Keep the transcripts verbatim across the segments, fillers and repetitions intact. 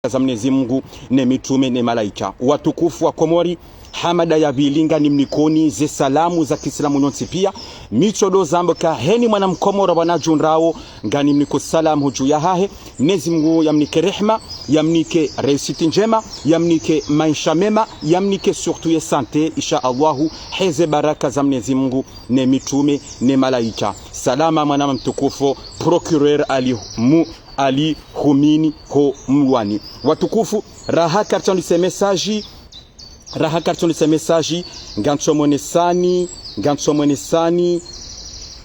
za Mnyezi Mungu, ne mitrume, ne malaika. Watukufu wa Komori, hamada ya pvili nganimnikoni ze salamu za kiislamu nyontsi pia. Mi tsodo zamba ka heni mwana mkomori bwana djundrao, nganimniko salamu hudju yahahe. Mnyezi Mungu yamnike rehma, yamnike réussite ndjema, yamnike maesha mema, yamnike surtout ye santé, insha Allahu, heze baraka za Mnyezi Mungu, ne mitrume, ne malaika. Salama mwanama mtukufu, procureur Ali Mu-, Ali Humini ho Mlwani. Watukufu, raha kartsandise message, raha kartsandise message, ngantsomonesani, ngantsomonesani,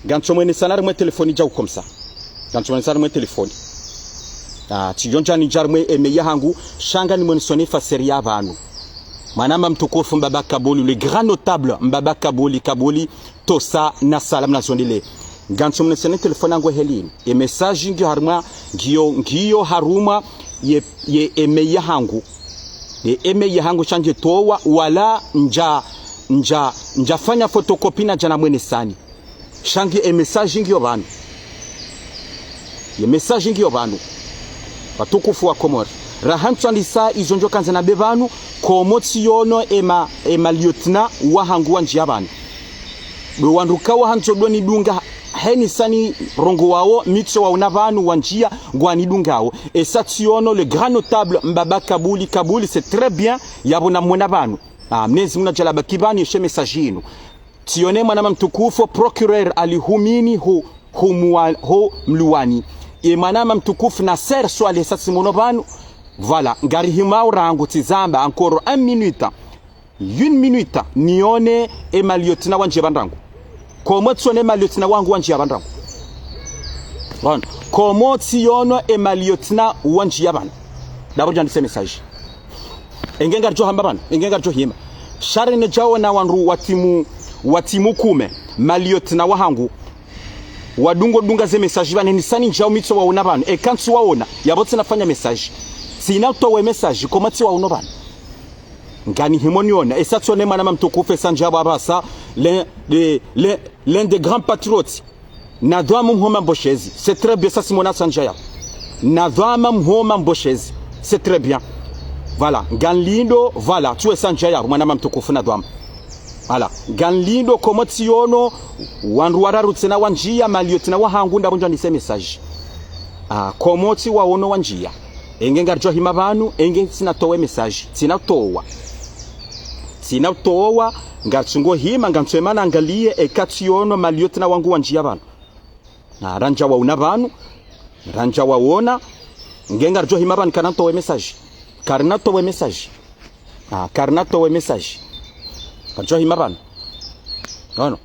ngantsomonesani harimwe telefoni djau komsa. Ngantsomonesani harimwe telefoni. Ah, tsidjo ndjani ndja harimwe email yahangu, sha nganimonesoni fasiri ya pvanu. Mwanama mtukufu Mbaba Kabuli, le grand notable Mbaba Kabuli, Kabuli, tosa na salamu na zondele. Ngantsomonesani telefoni yangu heli. Ye message ngiyo harumwa, ngiyo, ngiyo harumwa ye, ye email yahangu. Ye email yahangu sha ndje towa, wala ndja, ndja, ndjafanya photocopie nadja namonesani. Sha nge ye message ngiyo pvanu. Ye message ngiyo pvanu. Watukufu wa Komori. Raha ntswandisa izo ndjo kandza nambe pvanu, komo tsiono ema, ema lieutenant wahangu wandjia pvanu. Ndo wandru kawo handzo ndo nidunga, heni sa nirongowawo, mi tso waona pvanu wandjia, ngwanidungao. Esa tsiono le grand notable Mbaba Kabuli, Kabuli, c'est très bien, yapvo namwona pvanu. Ah, Mnyezi Mungu nadjalaba kipvani, yeshe message yinu. Tsione mwanama mtukufu, procureur Ali Humini ho, ho Mwa-, ho Mlwani. Ye mwanama mtukufu Nasser Swaleh sa tsimono pvanu. Voilà, ngarihimao rangu tsizamba encore un minute. Une minute, nione ema lieutenant wandjia pvanu rangu. Komo tsione ema lieutenant wahangu wandjia pvanu rangu. Pvanu. Komo tsiono ema lieutenant wandjia pvanu. D'abord ndjandise message. Enge ngaridjo hamba pvanu, enge ngaridjo hima. Sha rine djaona wandru watimu, watimu kume, ma lieutenant wahangu. Wadungo dunga ze message pvanu, heni sa nindjao mi tso waona pvanu. Eka ntsu waona, yapvo tsina fanya message. Tsina towe message, komo tsi waono pvanu. Nganihimo niona, esa tsione mwanama mtukufu, esa ndjia pvapvasa, l'un de, l'un, l'un des grands patriotes. Nadhwama mhoma mboshezi. C'est très bien, sa tsimona sa ndjia yapvo. Nadhwama mhoma mboshezi. C'est très bien. Voilà. Nganlindo, voilà. Tsuwe sa ndjia yapvo, mwanama mtukufu Nadhwama. Voilà. Nganlindo, komo tsiono, wandru wararu tsena wandjia, ma lieutenant wahangu, d'abord ndjandise message. Ah, komo tsi waono wandjia. Enge ngaridjo hima pvanu, enge tsina towe message. Tsina towa. Tsina towa, ngatsungo hima, ngantsu ema nangalie, eka tsiono ma lieutenant wahangu wandjia pvanu. Na randja waona pvanu, randja waona, nge ngaridjo hima pvanu karina towe message. Karina towe message. Ah, karina towe message. Ngaridjo hima pvanu. Ono.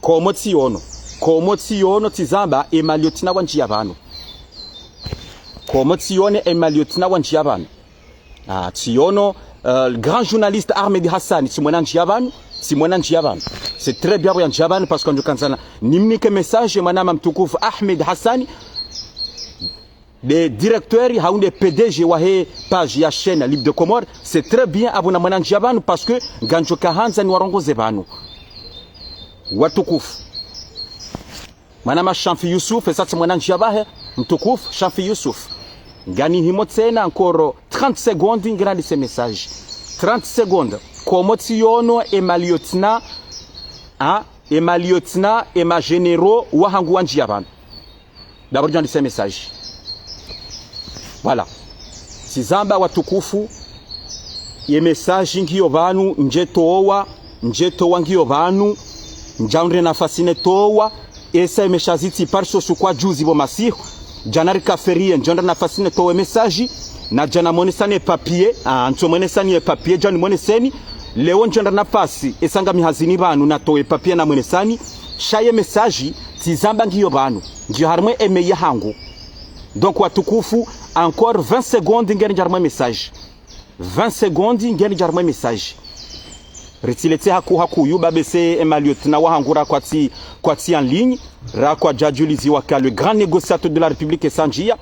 Komo tsiono. Komo tsiono tsizamba ema lieutenant wandjia pvanu. Komo tsione ema lieutenant wandjia pvanu. Ah, tsiono, euh, le grand journaliste Ahmed Hassani, tsimwona ndjia pvanu, tsimwona ndjia pvanu. C'est très bien, ya ndjia pvanu, parce que ndjo kandzana nimnike message, mwanama mtukufu Ahmed Hassani, nde directeur, hau nde P D G wahe page ya chaîne Libre de Comores, c'est très bien, apvo namwona ndjia pvanu, parce que ngandjo kahandza niwarongoze pvanu. Watukufu. Mwanama Shamfi Yusuf, esa tsimwona ndjia pvahe, mtukufu Shamfi Yusuf. Nganihimo tsena encore trente secondes, nge nandise message. Trente secondes. Komo tsiono ema lieutenant, ah, ema lieutenant, ema généraux, wahangu wandjia pvanu. D'abord ndjandise message. Voilà. Tsizamba watukufu, ye message ngiyo pvanu, ndje towa, ndje towa ngiyo pvanu, ndjaundre nafasi ne towa, esa ye message tsi parso sukwa juzi pvo masihu, djana rika férié, ndjaundre nafasi ne towe message, nadja namonesani ye papier, ah, ntsomonesani ye papier, djani moneseni, leo ndjaundre nafasi, esa ngami hazini pvanu, natowe papier namonesani, sha ye message, tsizamba ngiyo pvanu, ngiyo harimwe email yahangu. Donc, watukufu, encore vingt secondes, nge nindjia harimwe message. Vingt secondes, nge nindjia harimwe message. Ritsiletse haku, haku, yu babese ema lieutenant wahangu ra kwatsi, kwatsi en ligne, ra kwadjadjuliziwa ka le grand négociateur de la République esa ndjia.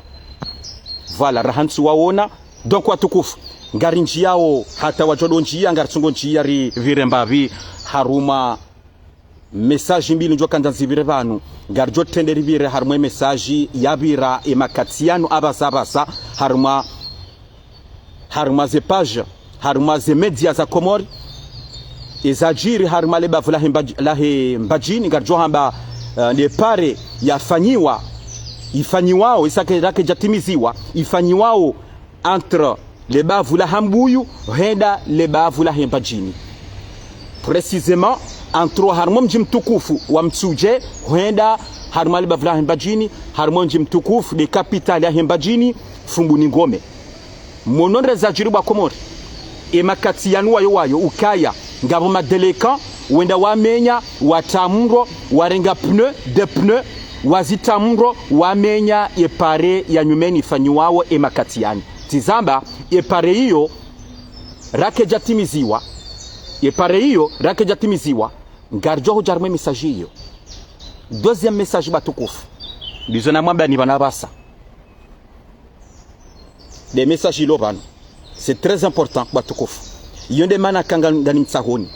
Voilà, raha ntsu waona. Donc, watukufu, ngarindjiao, hata wadjo ndo ndjia, ngaritsungo ndjia ripvire mbapvi, harumwa message mbili ndjo kandza nzipvire pvanu, ngaridjo trende ripvire harumwa message yapvira ye makati yanu apvasa apvasa harumwa harumwa ze page, harumwa ze média za Komori, ezadjiri harumwa le bavu lahe Mbadji-, lahe Mbadjini, ngaridjo hamba, eh, nde pare yafanyiwa, ifanyiwao, isa ke-, rake djatimiziwa, ifanyiwao entre le bavu la Hambuyu hwenda le bavu lahe Mbadjini. Précisément, entre harumwa mdji mtukufu wa Mitsudje hwenda harumwa le bavu lahe Mbadjini, harumwa mdji mtukufu nde capitale yahe Mbadjini, Fumbuni Ngome. Mono nde zadjiri bo wa Komori. E makati yanu wayo wayo ukaya ngapvo madélinquants wenda wamenya, watria mndro, warenga pneu, des pneus, wazitria mndro, wamenya e pare ya nyumeni ifanyiwao e makati yanu. Tsi zamba, e pare iyo rake djatimiziwa. E pare iyo rake djatimiziwa. Ngaridjo hudja harumwa e message iyo. Deuxième message bo watukufu. Ndizo namwambani pvanu pvasa. Nde message ilo pvanu. C'est très important, bo watukufu. Iyo nde mana ka nga-, nganimtsahoni.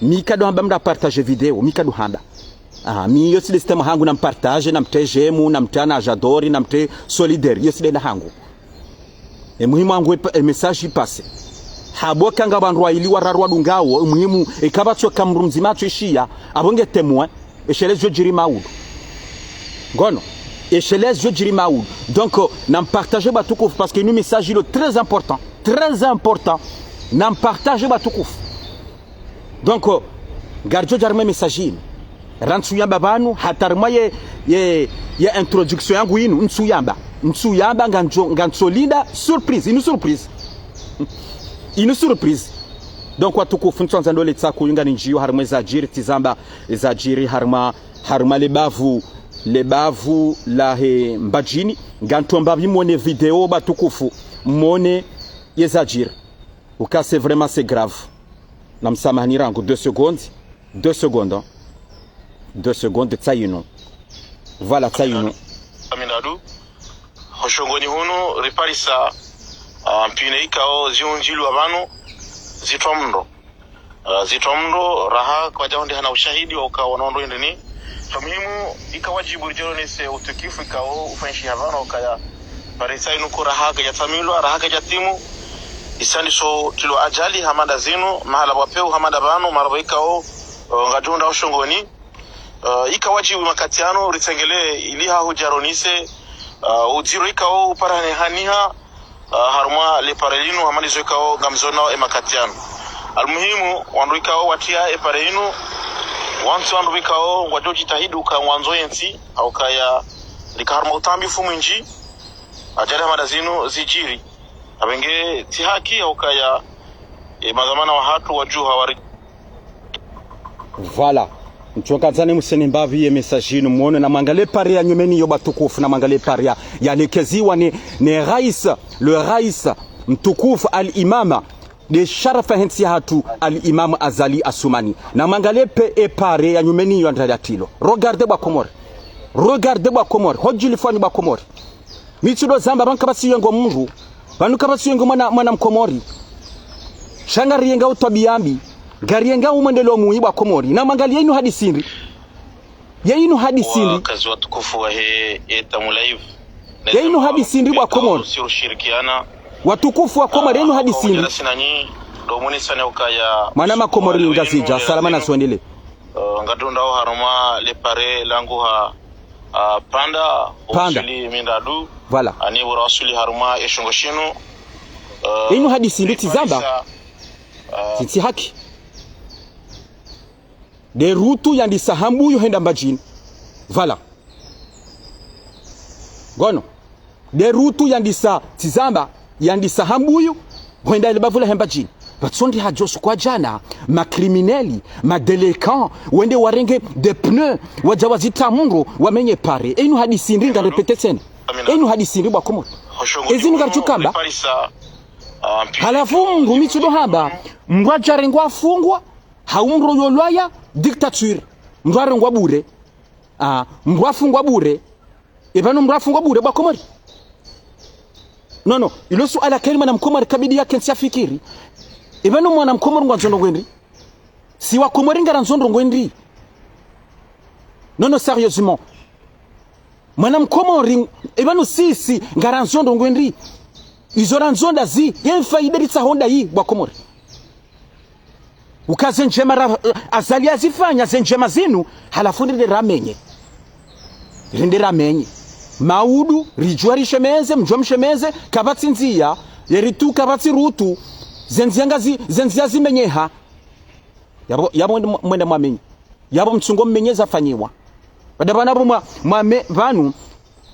Mi kadjo hamba mndru apartage video, mi kadjo hamba. Ah, mi iyo tsi nde système yahangu nampartage, namtrie j'aime, namtrie ana j'adore, namtrie solidaire. Iyo tsi nde lahangu. E muhimu wangu e pa-, e message ipase. Hapvo ka ngapvo wandru wayili wararu wadungao, e muhimu, e kapvatsu ka mndru mdzima atsu ishiya, apvo nge témoin, eshelezo djiri maudu. Ngono, eshelezo djiri maudu. Donc, euh, nampartage bo watukufu, parce que inu message ilo très important, très important. Nampartage bo watukufu. Donc, euh, ngaridjo dja harumwa e message inu. Rantsu yamba pvanu, hata harumwa ye, ye, ye introduction yangu inu, ntsu yamba. Ntsu yamba, ngandzo, ngandzo linda surprise, inu surprise. Inu surprise. Donc, watukufu, ntsu andza ndole tsaku, yunga ni ndjiyo harumwa ezadjiri, tsi zamba, ezadjiri harumwa, harumwa le bavu, le bavu lahe Mbadjini. Ngantsu amba pvi mwone video, bo watukufu, mwone yezadjiri. Uka c'est vraiment, c'est grave. Namsamahani rangu deux secondes. Deux secondes, hein. Deux secondes, tsainu. Voilà, tsainu. Amindadu. Ho shongoni hunu riparisa, ah, mpine ikao ziundjilwa pvanu zitrwa mndro. Ah, zitrwa mndro raha kwadja hundre hana ushahidi wa ukao wandru wendeni. Sha muhimu, ika wadjibu ridjo ronese utukifu ikao ufanyishiha pvanu ukaya pare tsainu ko raha kadjatsamilwa, raha kadjatimu. Isa ndiso tilo ajali hama nda zinu, mahala pvwa peu hama nda pvanu, mahala pvwa ikao, eh, ngadjo hundra ho shongoni. Eh, ika wadjibu makati yanu ritsengelee ili hahudja ronese, eh, udziro ikao uparane haniha, ah, harumwa le pare linu, hama ndizo ikao ngamzonao e makati yanu. Almuhimu, wandru ikao watria e pare inu, wontsi wandru ikao ngwadjo djitahidi uka ngwandzo yentsi, ha ukaya lika harumwa utambifu mwindji, ajali hama nda zinu zidjiri. Apvenge tsi haki, ha ukaya, e, madhwamana wahatru wadjuha wari Voilà. Ntsu kandza nimseni mbapvi ye message inu, mwone, namwangalie pare ya nyumeni iyo bo watukufu, namwangalie pare ya, yalekeziwa ni, ni rais, le rais mtukufu al-imam, nde sharafa he ntsi yahatru al-imam Azali Assoumani. Namwangalie pe e pare ya nyumeni iyo ndrali atilo. Regardez bo wa Komori. Regardez bo wa Komori. Hodjilifwani bo wa Komori. Mi tsudo zamba pvanu kapvatsi yengo mndru. Pvanu kapvatsi yengo mwana, mwana Mkomori. Sha ngariyenga utwabiya mbi. Ngariyenga umwendeleo muwi bo wa Komori. Namwangalie inu hadisi ndri. Ye inu hadisi ndri. Wakazi watukufu wahe Etamu Live. Ye inu hadisi ndri bo wa Komori. Watukufu wa Komori, ye inu hadisi ndri. Mwana Makomori Ngazidja, salama na swendele. Eh, ngadjo hundra ho harumwa le pare langu ha, ah, Panda, Panda. Usuli Mindradu. Voilà. Ani bora usuli harumwa eshongo shinu. Eh, inu hadisi ndri tsi zamba. Tsi, tsi haki. Nde route yandisa Hambuyu hwenda Mbadjini. Voilà. Ngono. Nde route yandisa, tsi zamba, yandisa Hambuyu hwenda le bavu lahe Mbadjini. Pvatsu ndri hadjo usiku wa djana, ma criminels, ma délinquants, wende warenge des pneus, wadja wazitria mndro, wamenye pare. E inu hadisi ndri, nga répéter tsena. E inu hadisi ndri bo wa Komori. E zinu ngaritsu kamba. Halafu mndru mi tsudo hamba, mndru adjarengwa afungwa, hau mndru yolwaya, dictature. Mndru arengwa bure. Ah, mndru afungwa bure. E pvanu mndru afungwa bure bo wa Komori. Non, non, ilo suala kayili mwana Mkomori kabidi yakentsi yafikiri. E pvanu mwana Mkomori ngwandzo ndrongo ndri. Si wa Komori ngarandzo ndrongo ndri. Non, non, sérieusement. Mwana Mkomori, e pvanu sisi ngarandzo ndrongo ndri. Izo randzo ndazi, ye faida ritsaho ndayi, bo wa Komori. Uka ze ndjema ra, Azali yazifanya, ze ndjema zinu, halafu rende ramenye. Rende ramenye. Maudu, ridjuwa rishemeze, mdjuwa mshemeze, kapvatsi ndziya, yeritu kapvatsi rutu, ze ndziya ngazi, ze ndziya zimenyeha. Yapvo, yapvo mwende mwa-, mwende mwamenye. Yapvo mtsungo mmenye zafanyiwa. Baada pvanu pvo mwa, mwame, pvanu,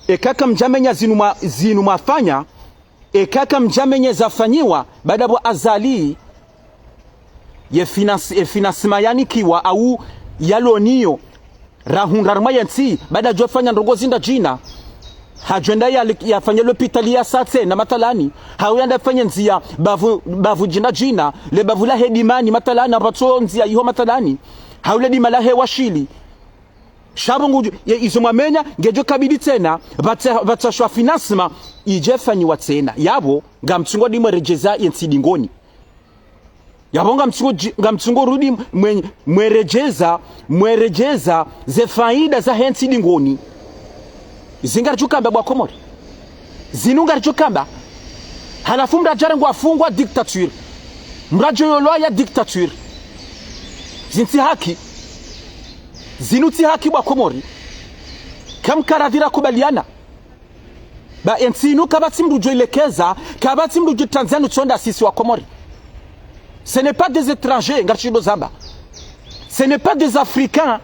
eka kamdjamenya zinu mwa, zinu mwafanya, eka kamdjamenya zafanyiwa, baada pvo Azali, ye finance, ye financement yanikiwa au yaloniyo, rahundra harumwa yentsi, baada djofanya ndrongo zi ndadjina. Hadjwenda ya, yafanye lopitali ya Satse na matalani, hau yende yafanye ndziya bavu, bavu djina djina, le bavu lahe Dimani matalani, apvatso ndziya iho matalani, hau le dima lahe Washili. Sha pvo ngu, ye, izo mwamenya, ngedjo kabili tsena, pvatsa, pvatsashwa financement, idje fanyiwa tsena. Yapvo, ngamtsungo rudi mweredjeza yentsi dingoni. Yapvo ngamtsungo dji-, ngamtsungo rudi mwe-, mweredjeza, mweredjeza ze faida zahe ntsi dingoni. Izi ngaridjo kamba bo wa Komori. Zinu ngaridjo kamba. Halafu mradjare ngwafungwa dictature. Mradjo yolwa ya dictature. Zinu tsi haki. Zinu tsi haki bo wa Komori. Kamkaradhira kubaliana. Ba yentsi inu kapvatsi mdru djo ilekeza, kapvatsi mdru djo tanzanu tsonda sisi wa Komori. Ce n'est pas des étrangers, ngarishindo zamba. Ce n'est pas des Africains,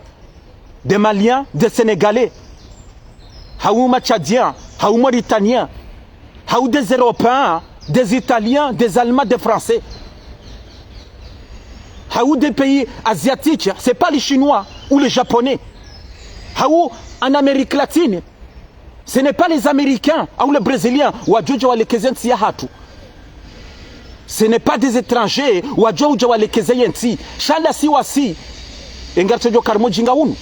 des Maliens, des Sénégalais. Hau ma Tchadiens, hau Mauritaniens, hau des Européens, des Italiens, des Allemands, des Français. Hau des pays asiatiques, c'est pas les Chinois ou les Japonais. Hau en Amérique latine, ce n'est pas les Américains ou les Brésiliens wadjo dja walekeze ntsi yahatru. Ce n'est pas des étrangers wadjo dja walekeze yentsi. Sha ndasi wasi. E ngaritso djo ka harumwa ujinga unu.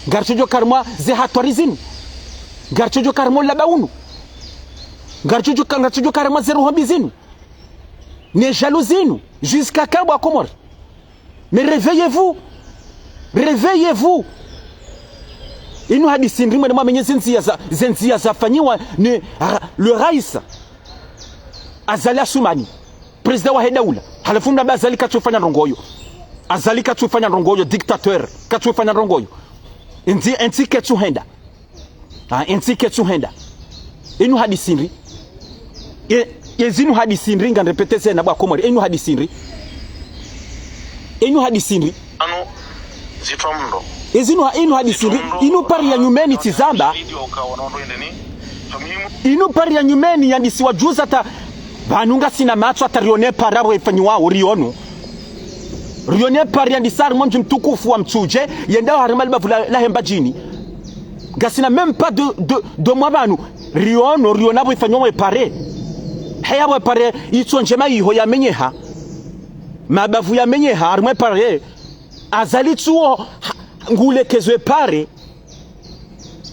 Ngaritso djo ka harumwa ze hatwari zinu. Ngaritso djo ka harumwa ulaba unu. Ngaritso djo ka, ngaritso djo ka harumwa ze roho mbi zinu. Ne jaloux zinu. Jusqu'à quand bo wa Komori? Mais réveillez-vous. Réveillez-vous. Inu hadisi ndri mwende mwamenye ze ndziya za, ze ndziya zafanyiwa ni, ah, le rais Azali Assoumani, président wahe daula. Halafu mnambe Azali katsufanya ndrongo yo. Azali katsufanya ndrongo yo, dictateur. Katsufanya ndrongo yo. Yentsi, yentsi ketsuhenda. Ah, yentsi ketsuhenda. Inu hadisi ndri. E, e zinu hadisi ndri, ngamrépéter tsena bo wa Komori. Inu hadisi ndri. Inu hadisi ndri. Ano, zitwa mndo. E zinu ha-, inu hadisi ndri. Inu pari ya nyumeni tsi zamba. Inu pari ya nyumeni yandisiwa juzi hata. Pvanu ngasina matso hata rione pare pvo ifanyiwao, riono. Rione pare yandisa harimwa mdji mtukufu wa Mtsudje, yendao harimwa le bavu la, lahe Mbadjini. Ngasina même pas de, de, de mois pvanu. Riono, riona pvo ifanyiwao ye pare. Heya pvo ye pare, itso ndjema iho yamenyeha. Mabavu yamenyeha, harimwa ye pare. Azali tsuo, ha, ngulekezo ye pare.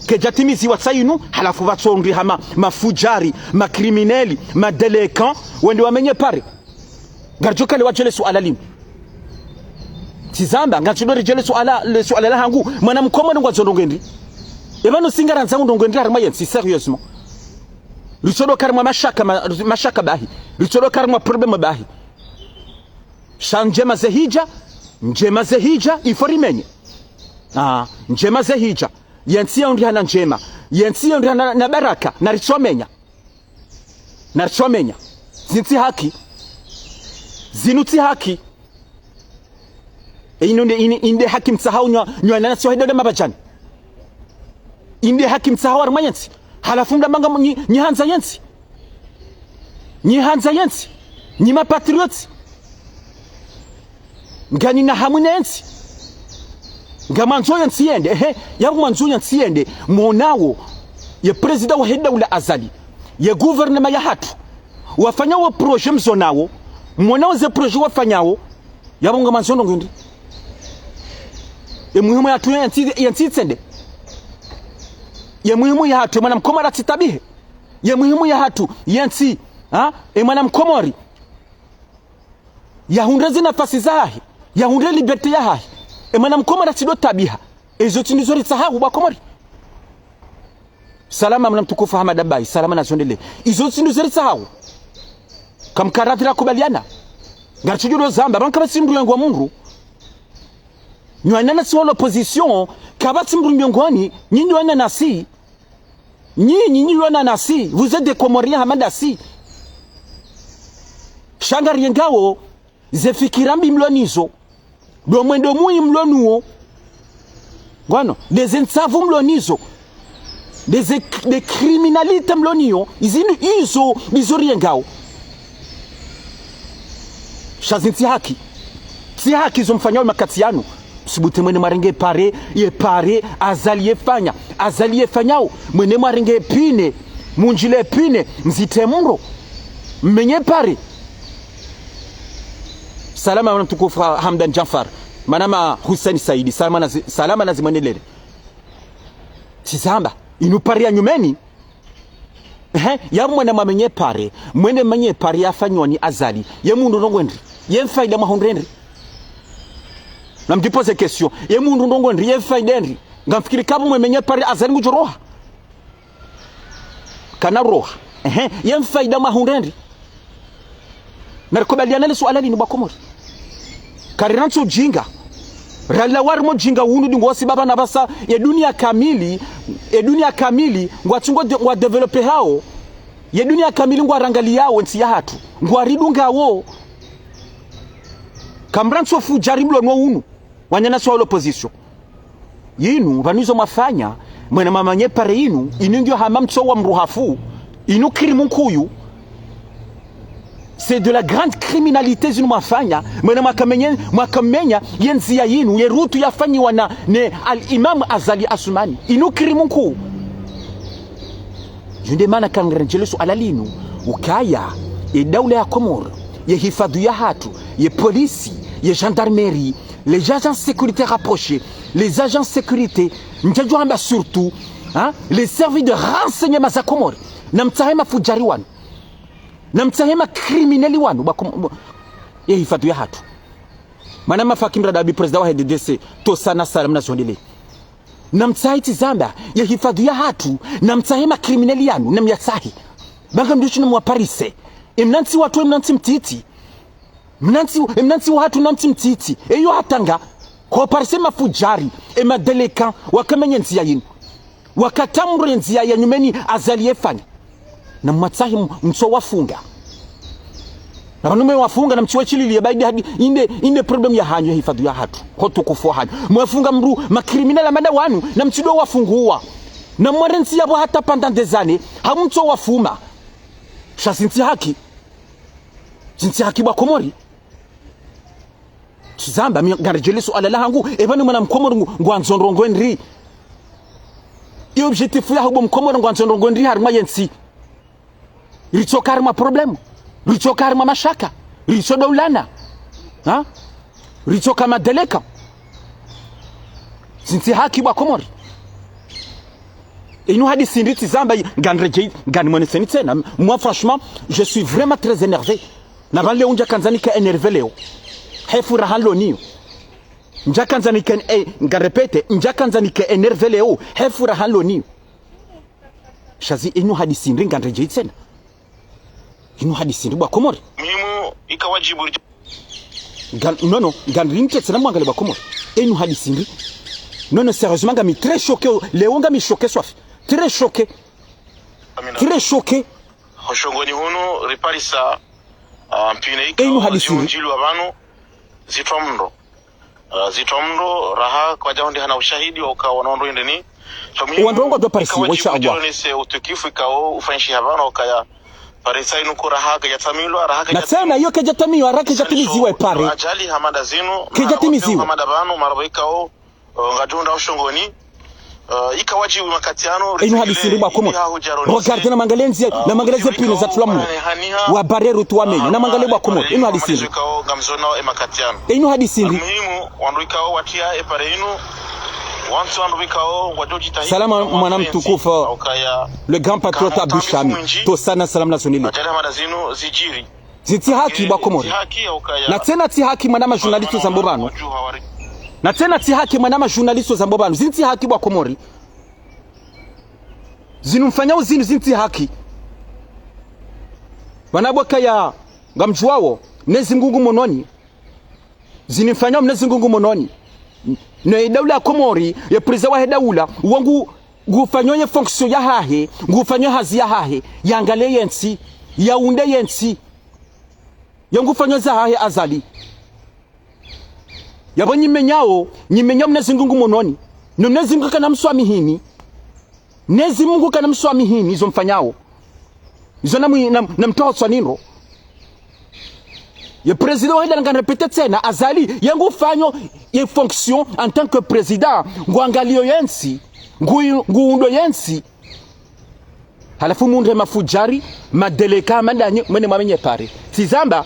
Kedjatimiziwa tsa inu, halafu pvatso ndri hama, mafudjari, ma criminels, ma délinquants, wende wamenye pare. Ngaridjo kale wadjele suala linu. Tsi zamba, ngaridjo ridjele suala, le suala lahangu, mwana mkomori ngwandzo ndrongo ndri. E pvanu si ngarandzao ndrongo ndri harimwa yentsi, sérieusement. Ritsodo ka harimwa mashaka, ma, mashaka bahi. Ritsodo ka harimwa problème bahi. Sha ndjema zehidja, ndjema zehidja, il faut rimenye. Ah, ndjema zehidja. Yentsi yaundrihana ndjema. Yentsi yaundrihana na baraka. Naritsomenya. Naritsomenya. Zinu tsi haki. Zinu tsi haki. E inu nde, ini, inde haki mtsahao nywa, nywa nana sio heda nde mabadjani. Inde haki mtsahao harimwa yentsi. Halafu mnambe nga nyi, nyi handza yentsi. Nyi handza yentsi. Nyi ma patriotes. Nganyi na hamu ne yentsi. Ngamwandzo yentsi yende. Ehe, yapvo mwandzo yentsi yende. Mwonao. Ye président wahe daula Azali. Ye gouvernement yahatru. Wafanyao projet mzonao. Mwonao ze projet wafanyao. Yapvo ngamwandzo ndrongo ndri. Ye muhimu yahatru yentsi, yentsi itsende. Ye muhimu yahatru, ye mwana mkomori atsitabihe. Ye muhimu yahatru, yentsi, ha? Ye mwana mkomori. Yahundre zi nafasi zahahe. Yahundre liberté yahahe. Ye mwana mkomori atsido tabiha. Ezo tsi ndizo ritsahao bo wa Komori. Salama mwana mtukufu Hamada Bayi, salama na zondele. Izo tsi ndizo ritsahao. Kamkarathi rakubaliana. Ngaritsidjo zamba, pvanu kapvatsi mdru yengwa mdru. Nyi wananyasi wa l'opposition, kapvatsi mdru miongoni, nyinyi wananyasi. Nyinyi, nyinyi wananyasi, vous êtes des Comoriens hama ndasi. Sha ngariyengawo, ze fikira mbi mlo nazo. Ndo mwendo muyi mlo nuwo. Ngwano, ndeze ntsavu mlo nazo. Ndeze, nde criminalité mlo nayo. Izinu izo, ndizo riyengawo. Sha zinu tsi haki. Tsi haki zo mfanyawo makati yanu. Msibute mwende mwarenge pare, ye pare, Azali yefanya. Azali yefanyawo. Mwende mwarenge pine. Mundjile pine. Mzite mro. Mmenye pare. Salama mwana mtukufu Ha-, Hamdan Janfar. Mwanama Hussein Saidi. Salama nazi-, salama nazimwendelele. Tsi zamba. Inu pare ya nyumeni. Ehe, ya mwende mwamenye pare. Mwende mmenye pare yafanyiwa ni Azali. Ye mundru ndrongo ndri. Ye mfaida mwahundre ndri. Namdjipoze question. Ye mundru ndrongo ndri. Ye mfaida ndri. Ngamfikiri kapvo mwemenye pare Azali ngudjo roha. Kana roha. Ehe, ye mfaida mwahundre ndri. Narikubaliane le suala linu bo Wakomori. Karirantsi ujinga. Ralawa harumwa ujinga unu ndi ngwasi baba na basa, ye dunia kamili, ye dunia kamili, ngwatsi ngwa de-, ngwa développé hawo, ye dunia kamili ngwarangaliyao ntsi yahatru, ngwaridungawo. Kamrantsi ufudjari mlo no unu, wananyasi wa l'opposition. Yinu, pvanu izo mwafanya, mwende mwamenye pare yinu, yinu ngiyo hama mtso wa mruhafu, yinu crime nkuu. C'est de la grande criminalité zinu mwafanya, mwende mwakamenye, mwakamenya, ye ndziya yinu, ye route yafanyiwa na, ne Al-Imam Azali Assoumani. Yinu crime nkuu. Yo nde mana kangarendjele suala linu, ukaya, ye daula ya Komori, ye hifadhu yahatru, ye polisi, ye gendarmerie, les agents sécurité rapprochés, les agents sécurité, ndjadjo hamba surtout, hein, les services de renseignement za Komori. Namtsahe mafudjari wanu. Namtsahe ma criminels wanu, ba Kom-, ba, ye hifadhu yahatru. Mwanama Fakim Radabi, président wa H D D C, tosana salamu nazondeleye. Namtsahe tsi zamba, ye hifadhu yahatru, namtsahe ma criminels yanu, namyatsahe. Ba ngamdjo shinu mwaparise. Emnantsi watru, emnantsi mtiti. Mnantsi, emnantsi wahatru, mnantsi mtiti. Eyo hata nga, koparise mafudjari, emadélinquants, wakamenye ndziya yinu. Wakatamure ndziya ya nyumeni Azali yefanya. Namwatsahe m-, mtso wafunga. Na pvanu mwe wafunga namtsiwe shilili ye baidi hadi inde, inde problème yahanyu ye hifadhu yahatru. Ho utukufu wahanyu. Mwefunga mdru ma criminels hama nda wanu namtsidjo wafunguwa. Namwarantsi yapvo hata pendant des années, hamtso wafuma. Sha zinu tsi haki. Zinu tsi haki bo Wakomori. Tsi zamba, mi ngaredjele suala lahangu, eba ni mwana Mkomori ngu-, ngwandzo ndrongo ndri. Ye objectif yaho bo Mkomori ngwandzo ndrongo ndri harumwa yentsi. Ritsoka harumwa problème. Ritsoka harumwa mashaka. Ritso daulana. Ha? Ritsoka madélinquants. Zinu tsi haki bo Wakomori. Inu hadisi ndri tsi zamba, nganredjei, nganimweneseni tsena. Moi, franchement, je suis vraiment très énervé. Na pvanu leo ndjakandza nika énervé leo. He furaha nilo nayo. Ndjakandza nika, eh, ngarépété, ndjakandza nika énervé leo. He furaha nilo nayo. Sha zi inu hadisi ndri nganredjei tsena. Inu hadisi ndri bo Wakomori. Muhimu ika wadjibu. Ngan-, non, non, nganrinte tsena mwangaliye bo Wakomori. Inu hadisi ndri. Non, non, sérieusement, ngami très choqué, leo ngami choqué swafi. Très choqué. Amina. Très choqué. Ho shongoni hunu riparisa, ah, mpine ika. Inu hadisi ndri. Ziundjilwa pvanu, zitrwa mndro. Ah, zitrwa mndro, raha, kwadja hundre hana ushahidi, wa uka wanu wandru indeni. Sha muhimu, wandru ngwadjo parisi, ika wadjibu wa insha Allah. Djonese utukifu ikao ufanyishiha pvanu, ukaya, parisa inu ko raha, kaidjatsamilwa, raha, na tsena, iyo kaidjatsamilwa, raha kaidjatimiziwa ye pare. Ajali hama nda zinu, kaidjatimiziwa. Hama nda pvanu, marapvo ikao, eh, ngadjo hundra ho shongoni, eh, ika wadjibu makati yanu, inu hadisi ndri bo Wakomori. Regardez, namwangaliye ndziya, namwangaliye ze pine zatrwa mndro. Wa barre route wamenye, namwangaliye bo Wakomori. Inu hadisi ndri. Ngamzonao e makati yanu. Inu hadisi ndri. Muhimu, wandru ikao watria e pare inu, wantsi wandru ikao wadjo djitahidi. Salama mwana mtukufu, le grand patriote Abdou Shami. Tosana salamu nazondeleye. Ajali hama nda zinu zidjiri. Zinu tsi haki bo Wakomori. Na tsena tsi haki mwanama journaliste zambo pvanu. Na tsena tsi haki mwanama journaliste zambo pvanu. Zinu tsi haki bo Wakomori. Zinu mfanyao zinu, zinu tsi haki. Pvanu bo kaya Ngamdjuwawo, Mnyezi Mngu ngu mononi. Zinu mfanyao Mnyezi Mngu ngu mononi. No ye daula ya Komori, ye président wahe daula, wangu ngufanyo ye fonction yahahe, ngufanyo hazi yahahe, yangaliye yentsi, yaunde yentsi. Ye ngufanyo zahahe Azali. Yapvo nyi mmenyao, nyi mmenyao Mnyezi Mngu ngu mononi. No Mnyezi Mngu kana mswamihini. Mnyezi Mngu kana mswamihini, izo mfanyao. Izo na mwi-, na, na mtoho tswa nindro. Ye président wahe daula ngamrépété tsena, Azali, ye ngufanyo ye fonction en tant que président, nguangaliyo yentsi, ngu-, nguundo yentsi. Halafu mundre mafudjari, madélégués, madanyi, mwende mwamenye pare. Tsizamba,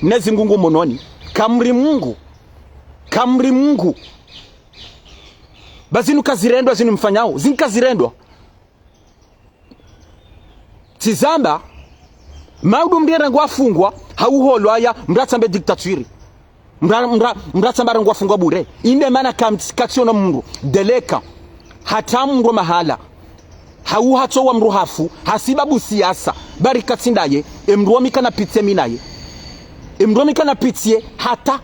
Mnyezi Mngu ngu mononi. Kamri Mngu. Kamri Mngu. Ba zinu kazirendwa, zinu mfanyao. Zinu kazirendwa. Tsizamba, maudu mndru yarengwa afungwa, hau holwa ya, mndru atsambe dictature. Mndru, mndru, mndru atsambe arengwa afungwa bure. Inde mana kam-, katsiono mndru, délégué, hata mndru mahala. Hau hatsowa mndru hafu, hasibabu siasa, bari katsi ndaye, e mndru wo mi kana pitié mi naye. E mndru wo mi kana pitié, hata.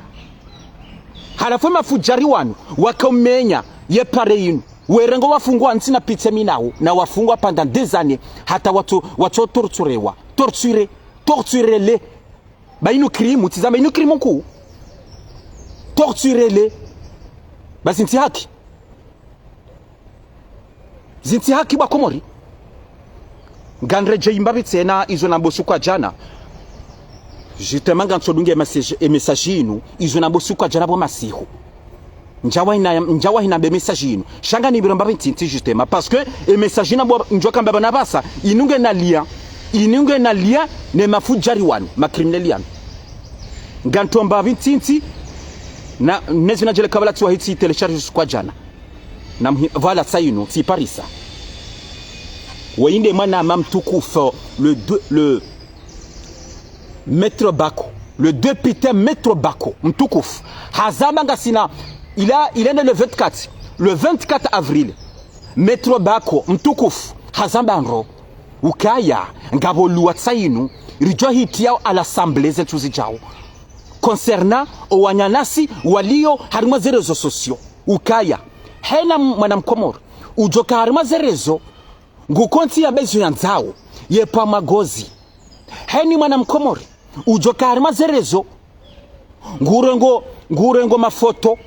Halafu ye mafudjari wanu, waka umenya, ye pare yinu. Werengwa wafungwa ntsi na pitié mi nawo, na wafungwa pendant des années, hata watso, watso torturewa. Torture, torture le. Ba inu crime, tsizamba inu crime nkuu. Torture le. Ba zintsi haki. Zintsi haki ba Komori. Ngamredjeyi mbapvi tsena izo namba usiku wa djana. Justement, ngamtsodunga e message, e message inu, izo namba usiku wa djana pvo masihu. Ndjawahi na, ndjawahi namba e message inu. Sha nganipviro mbapvi ntiti justement. Parce que e message inu pvo ndjoka mbapvi na pvasa, inu ngena lien. Inu ngena lien ne mafudjari wanu, ma criminels yanu. Ngamtso mbapvi ntiti, na, nezi na djele kabla tsiwa hitsi télécharge usiku wa djana. Na mhi-, voilà, tsa inu, tsi parisa. Weyinde mwanama mtukufu, le de-, le Maître Bako, le député Maître Bako, mtukufu. Hazamba ngasina, il a, il est né le vingt-quatre, le vingt-quatre avril. Maître Bako, mtukufu, hazamba ndro. Ukaya, ngapvo loi tsa inu, ridjo hitiya à l'Assemblée zentsu zidjao. Concernant owananyasi waliyo harimwa ze réseaux sociaux. Ukaya, hena mwana Mkomori, udjoka harimwa ze réseaux, ngukontsi yambe zo yandzao, yepvwa magozi. Heni mwana Mkomori, udjoka harimwa ze réseaux, ngurengo, ngurengo mafoto,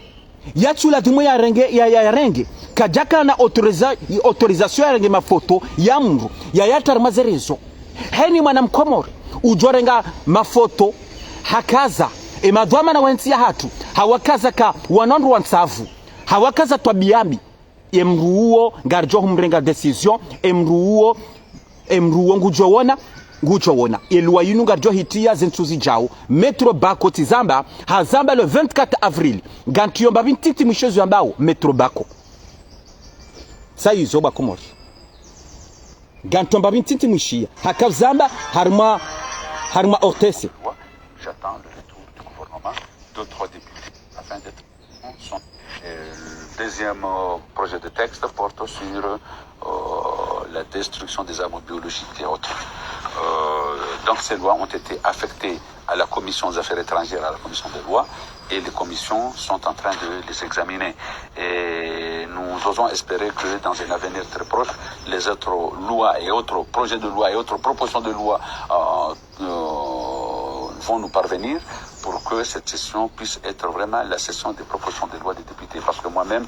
yatsu ladhimu yarenge, ya, ya, yarenge. Kadjakana autorisa-, autorisation yarenge mafoto ya mndru, yayatra harimwa ze réseaux. Heni mwana Mkomori, udjorenga mafoto, hakaza, e madhwamana wa ntsi yahatru, hawakaza ka wanu wandru wa ntsavu, hawakaza twabiya mbi. Ye mndru uwo, ngaridjo humrenga décision, ye mndru uwo, ye mndru uwo ngudjo wona, ngudjo wona. Ye loi yinu ngaridjo hitiya zentsu zidjao. Maître Bako tsizamba, hazamba le vingt-quatre avril. Ngamtriyo mbapvi ntiti mwishiya zo yambao, Maître Bako. Tsa izo ba Komori. Ngamtriyo mbapvi ntiti mwishiya. Hakazamba, harimwa, harimwa O T C. J'attends le retour du gouvernement, deux, trois députés, afin d'être Son- Et le deuxième, euh, projet de texte porte sur, euh, la destruction des armes biologiques et autres. Euh, donc ces lois ont été affectées à la commission des affaires étrangères, à la commission des lois, et les commissions sont en train de les examiner. Et nous osons espérer que dans un avenir très proche, les autres lois et autres projets de loi et autres propositions de loi, euh, euh, vont nous parvenir pour que cette session puisse être vraiment la session des propositions de loi des députés. Parce que moi-même,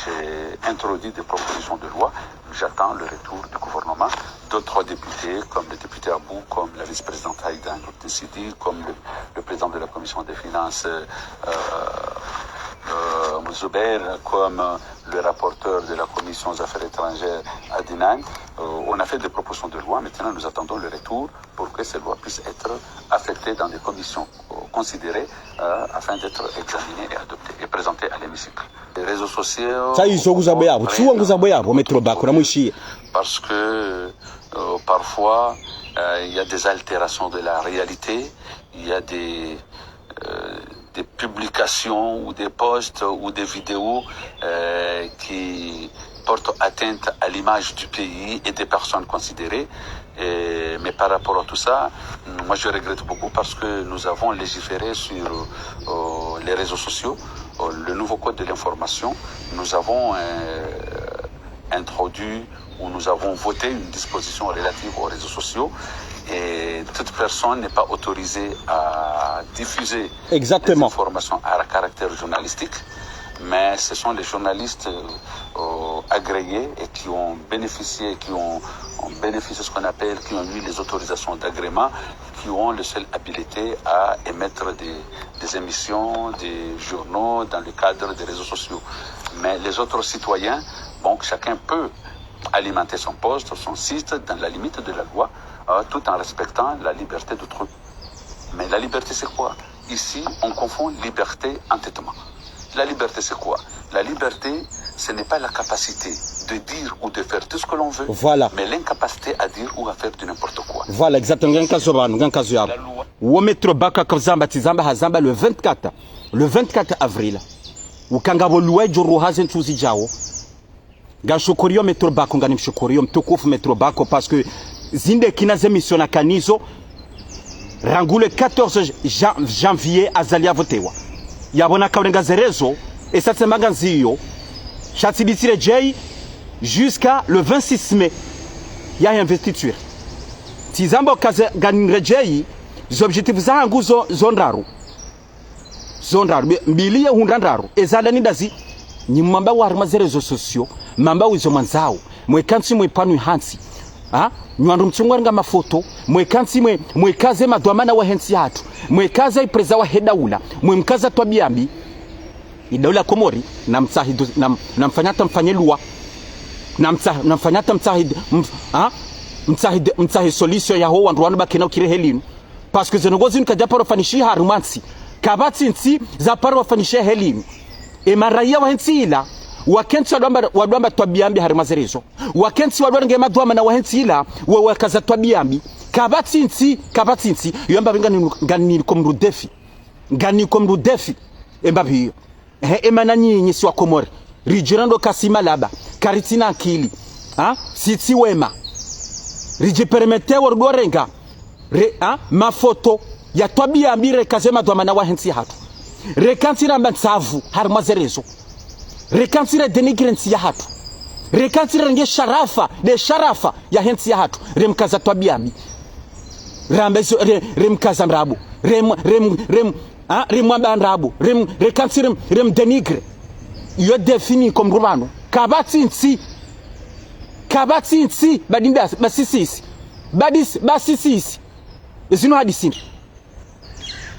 j'ai introduit des propositions de loi. J'attends le retour du gouvernement, d'autres députés, comme le député Abou, comme la vice-présidente Haïda Ndour Tissidi, comme le, le président de la commission des finances, euh, euh, Zoubeir, comme le rapporteur de la commission des affaires étrangères, Adnan. Euh, on a fait des propositions de loi. Maintenant, nous attendons le retour pour que ces lois puissent être affectées dans des commissions, euh, considérées, euh, afin d'être examinées et adoptées et présentées à l'hémicycle. Les réseaux sociaux. Tsa izo nguzambao yapvo, tsuwa nguzambao yapvo, Maître Bako, namwishiye. Parce que, euh, parfois, euh, il y a des altérations de la réalité, il y a des, euh, des publications ou des posts ou des vidéos, euh, qui portent atteinte à l'image du pays et des personnes considérées. Et, mais par rapport à tout ça, moi je regrette beaucoup parce que nous avons légiféré sur euh, les réseaux sociaux, euh, le nouveau code de l'information. Nous avons euh, introduit ou nous avons voté une disposition relative aux réseaux sociaux et toute personne n'est pas autorisée à diffuser Exactement. des informations à caractère journalistique. Mais ce sont les journalistes euh, agréés et qui ont bénéficié, qui ont, ont bénéficié ce qu'on appelle, qui ont eu les autorisations d'agrément, qui ont le seul habilité à émettre des, des émissions, des journaux dans le cadre des réseaux sociaux. Mais les autres citoyens, bon, chacun peut alimenter son poste, son site, dans la limite de la loi, euh, tout en respectant la liberté d'autrui. Mais la liberté, c'est quoi ? Ici, on confond liberté, entêtement. La liberté, c'est quoi ? La liberté, ce n'est pas la capacité de dire ou de faire tout ce que l'on veut, Voilà. mais l'incapacité à dire ou à faire du n'importe quoi. Voilà, exactement. Ngankazo pvanu, ngankazo yapvo. La loi Wo Maître Bac kazamba, tsi zamba hazamba le vingt-quatre, le vingt-quatre avril. Ukaya ngapvo loi idjo ruhusu ze ntsu zidjao. Ngamshukuriyo Maître Bac, nganimshukuriyo mtukufu Maître Bac, parce que zinde kina ze émissions nakanazo, rangu le quatorze jan- janvier Azali yavotewa. Yapvo nakaurenga ze réseaux, esa tsema ngandziyo, sha tsi ditsire djei, jusqu'à le vingt-six mai, ya investiture. Tsi zamba uka nganirejei, ze objectifs zahangu zo, zo ndraru. Zo ndraru, mbi- mbili ye hundra ndraru. Eza la ni ndazi, nyi mwamba wa harumwa ze réseaux sociaux, mwamba wizo mwandzao, mwekantsi mwepvanu hantsi. Ha? Nyi wandru mtsungwa nga mafoto, mwekantsi mwe, mwekaze madhwamana wahe ntsi yahatru, mwekaze ipreza wahe daula, mwemkaza twabiya mbi. Idaula Komori, namtsahidu, nam, namfanya hata mfanye loi. Namtsa, namfanya hata mtsahidu, mf, ha? Mtsahidu, mtsahi solution yaho wandru wanu bakena ukiri helinu. Parce que ze ndrongoo zinu kazidja paro fanyishiha harumwa ntsi. Kapvatsi ntsi za paro fanyishiha helinu. E maraya wahe ntsi ila, wakentsi wadwamba, wadwamba twabiya mbi harumwa ze réseaux. Wakentsi wadwamba nge madhwamana wahe ntsi ila, wa, wakaza twabiya mbi. Kapvatsi ntsi, kapvatsi ntsi, yo mbapvi nganini, nganini ko mdru défi. Nganini ko mdru défi. E mbapvi iyo. He, emana nyinyi si wa Komori. Ridjirando kasi malaba. Karitsina akili. Ha? Sitsi wema. Ridjipermetewo rudorenga. Re, ha? Mafoto ya twabiya mbi rekaze madhwamana wahe ntsi yahatru. Rekantsi ramba ntsavu, harumwa ze réseaux. Rekantsi redénigrer ntsi yahatru. Rekantsi renge sharafa, nde sharafa yahe ntsi yahatru. Remkaza twabiya mbi. Ramba izo, re, remkaza ndrabo. Rem, rem, rem, Ha, rimwamba ndrabo, rim, rekantsi rim, rimdénigrer. Iyo défi niko mdru pvanu. Kapvatsi ntsi. Kapvatsi ntsi, badi nda, basisisi. Badis, basisisi. Izinu hadisi ndri.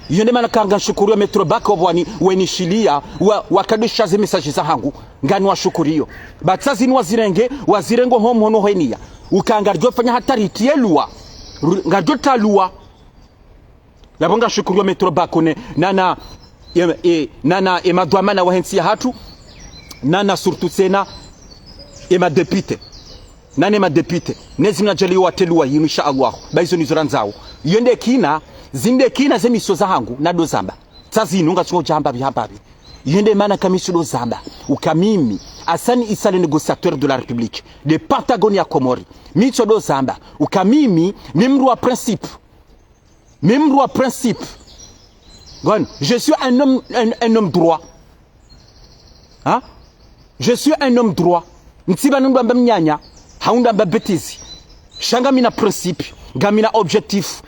Iyo nde mana ka ngamshukuriyo Maître Bac wapvo wani, wenishiliya, wa, wakadisha ze message zahangu. Nganiwashukuriyo. Ba tsi zinu wazirenge, wazirenge ho mhono hweniya. Uka ngaridjo fanya hata ritiye loi. Ru, ngaridjo ta loi. Yapvo ngamshukuriyo Maître Bac ne, nana, e, e, nana, e madhwamana wahe ntsi yahatru, nana surtout tsena, e madéputés. Nana e madéputés. Nezi mnadjali wate loi yinu, insha Allah. Ba izo nizo randzao. Iyo nde kina, zinde kina ze émissions zahangu, nado zamba. Tsi zinu ngatsungo djamba pvi hamba pvi. Iyo nde mana ka mi tsudo zamba. Uka mimi, Hassan Issa le négociateur de la République, de Pentagone ya Komori. Mi tsudo zamba. Uka mimi, mi mdru wa principe. Mi mdru wa principe. Bon, je suis un homme, un, un homme droit. Hein? Je suis un homme droit. Ntsi pvanu ndo amba mnyanya, hau ndo amba bêtise. Sha ngamina principe, ngamina objectif.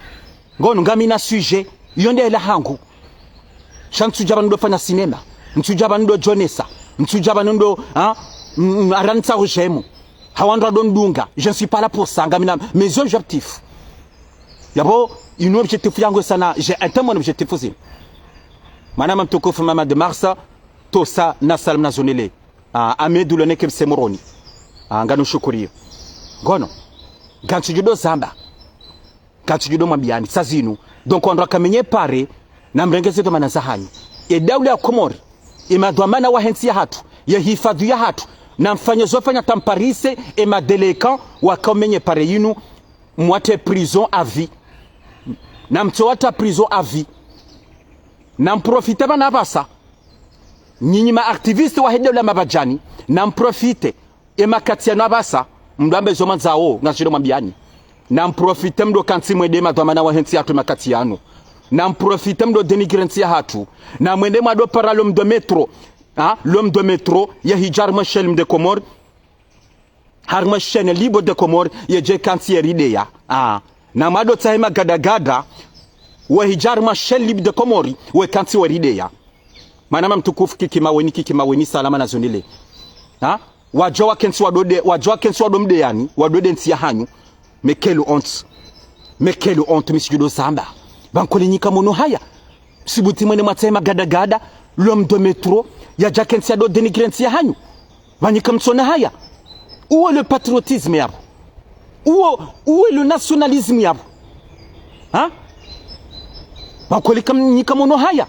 Ngono, ngamina sujet. Iyo nde hela hangu. Sha ntsudja pvanu ndo fanya cinéma. Ntsudja pvanu ndo djonesa. Ntsudja pvanu ndo, hein? Mm, mm, arantsa ujemo. Hawandru wadondunga. Je ne suis pas là pour ça. Ngamina mes objectifs. Yapvo, inu objectif yangu sana, j'ai atteint mon objectif aussi. Mwanama mtukufu Mama de Marsa, tosa na salamu na zonele. Ah, Amedu loneke mse Moroni. Ah, nganimshukuriyo. Ngono. Ngantsudjo do zamba. Ngantsudjo do mwambiyani, tsi zinu. Donc, wandru wakamenye pare, namrenge ze dhwamana zahanyu. E daula ya Komori, e madhwamana wahe ntsi yahatru, ye hifadhwi yahatru, namfanye zo fanya hata mparise, e madélinquants, wakamenye pare yinu, mwate prison à vie. Namtso wata prison à vie. Namprofite pvanu apvasa. Nyinyi ma activistes wahe daula mapvadjani, namprofite. E makati yanu apvasa, mdru amba izo mwandzao, ngamshilo mwambiyani. Namprofite mdo kantsi mwende madhwamana wahe ntsi yahatru makati yanu. Namprofite mdo dénigrer ntsi yahatru. Na mwende mwado para l'homme de métro. Ha? L'homme de métro yahidja harimwa Chaîne Libre des Comores. Harimwa Chaîne Libre des Comores yedje kantsi yerideya. Ha. Na mwado tsahe magadagada. Wahidja harimwa Chaîne Libre des Comores. Wekantsi werideya. Mwanama mtukufu Kiki Maweni, Kiki Maweni, salama na zonele. Ha? Wadjo wakentsi wado de, wadjo wakentsi wado mdeyani, wado de ntsi yahanyu. Mais quelle honte. Mais quelle honte, mi tsidjo do zamba. Pvankoli nyi kamono haya. Sibuti mwende mwatsahe magadagada, l'homme de métro, yadja kentsi yado dénigrer ntsi yahanyu. Pvanyi kamtsona haya. Où est le patriotisme yapvo? Où, où est le nationalisme yapvo? Ha? Pvankoli kam, nyi kamono haya.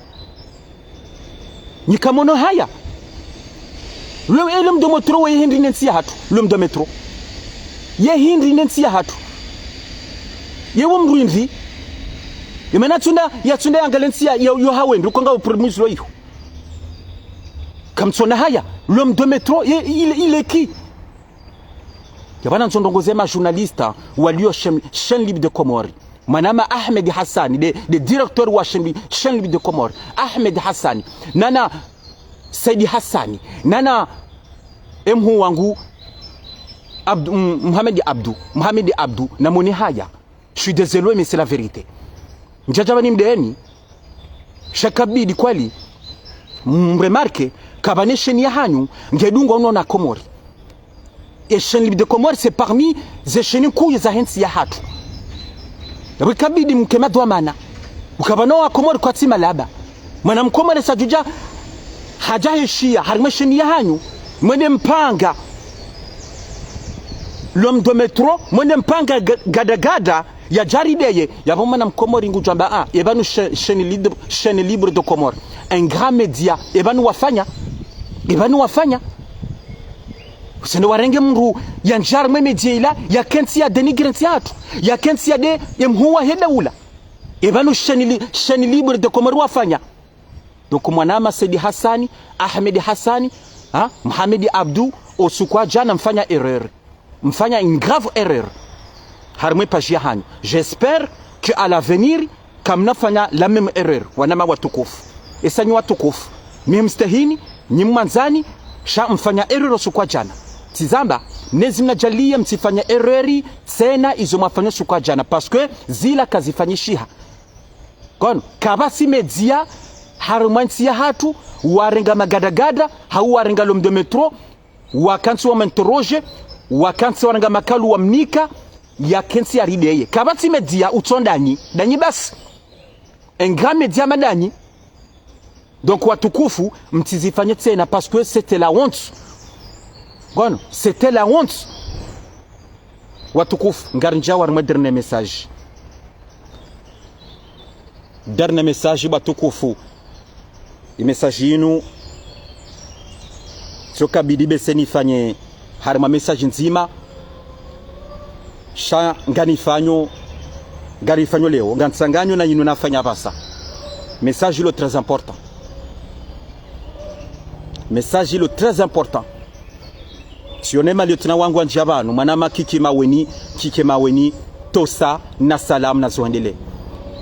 Nyi kamono haya. Le, e l'homme de métro we yehindri ne ntsi yahatru. L'homme de métro. Yehindri ne ntsi yahatru. Yewo mdru hindri. Yemana tsunda, yatsunda yangale ntsi ya, ya, yo hawendru, konga uprimizi lo iyo. Kamtsona haya. L'homme de métro, ye, il, il est qui? Yapvana ntsondrongoze ma journaliste walio Chaîne, Chaîne Libre des Comores. Mwanama Ahmed Hassani, de, de directeur wa Chaîne, Chaîne Libre des Comores. Ahmed Hassani. Nana Saidi Hassani. Nana emhuu wangu Abdu, mm, Mohamed Abdu. Mohamed Abdu. Namone haya. Je suis désolé, mais c'est la vérité. Ndjadja pvani mdeni. Sha kabidi kweli. Mremarque, kapvane chaîne yahanyu, ngedungwa uno na Komori. E Chaîne Libre des Comores, c'est parmi ze chaîne nkuu zahe ntsi yahatru. Yapvo kabidi mke madhwamana. Ukapvana wa Komori kwatsi malaba. Mwana mkomori sadjudja, hadja heshiya, harimwa chaîne yahanyu, mwende mpanga l'homme de métro, mwende mpanga ga-, gadagada, yadje yarideye, yapvo mwana mkomori ngudjwamba, ah, epvanu Cha-, Chaîne Libre, Chaîne Libre des Comores. Un grand média, epvanu wafanya, epvanu wafanya. Usende warenge mdru yandjie harimwa média ila, yakentsi ya dénigrer ntsi yahatru, yakentsi yade emhuu wahe daula. Epvanu Chaîne Li-, Chaîne Libre des Comores wafanya. Donc, mwanama Saidi Hassani, Ahmed Hassani, ha, Mohamed Abdu, o usiku wa djana mfanya erreur. Mfanya une grave erreur. Harimwa e page yahanyu. J'espère que à l'avenir, kamnafanya la même erreur. Wanama watukufu. Esa nyi watukufu. Mi mstehini, nyi mwandzani, sha mfanya erreur o usiku wa djana. Tsizamba, Mnyezi Mngu nadjaliye mtsifanye erreur, tsena izo mwafanya o usiku wa djana. Parce que zila kazifanyishiha. Kono, kapvatsi média, harimwa ntsi yahatru, warenga magadagada, hau warenga l'homme de métro, wakantsi wamwinterroger, wakantsi warenga makalu wamnika, yakentsi yarideye. Kapvatsi média, utso ndanyi, ndanyi basi. Un grand média madanyi. Donc, watukufu, mtsizifanye tsena, parce que c'était la honte. Bon, c'était la honte. Watukufu, ngarindjiao harimwa e dernier message. Dernier message, watukufu. E message inu, tso kabidi bese nifanye harimwa message ndzima. Sha nganifanyo, ngarifanyo leo, ngantsanganyo na inu nafanya apvasa. Message ilo très important. Message ilo très important. Tsione ma lieutenant wangu wandjia pvanu, mwanama Kiki Maweni, Kiki Maweni, tosa, na salamu na zoendelee.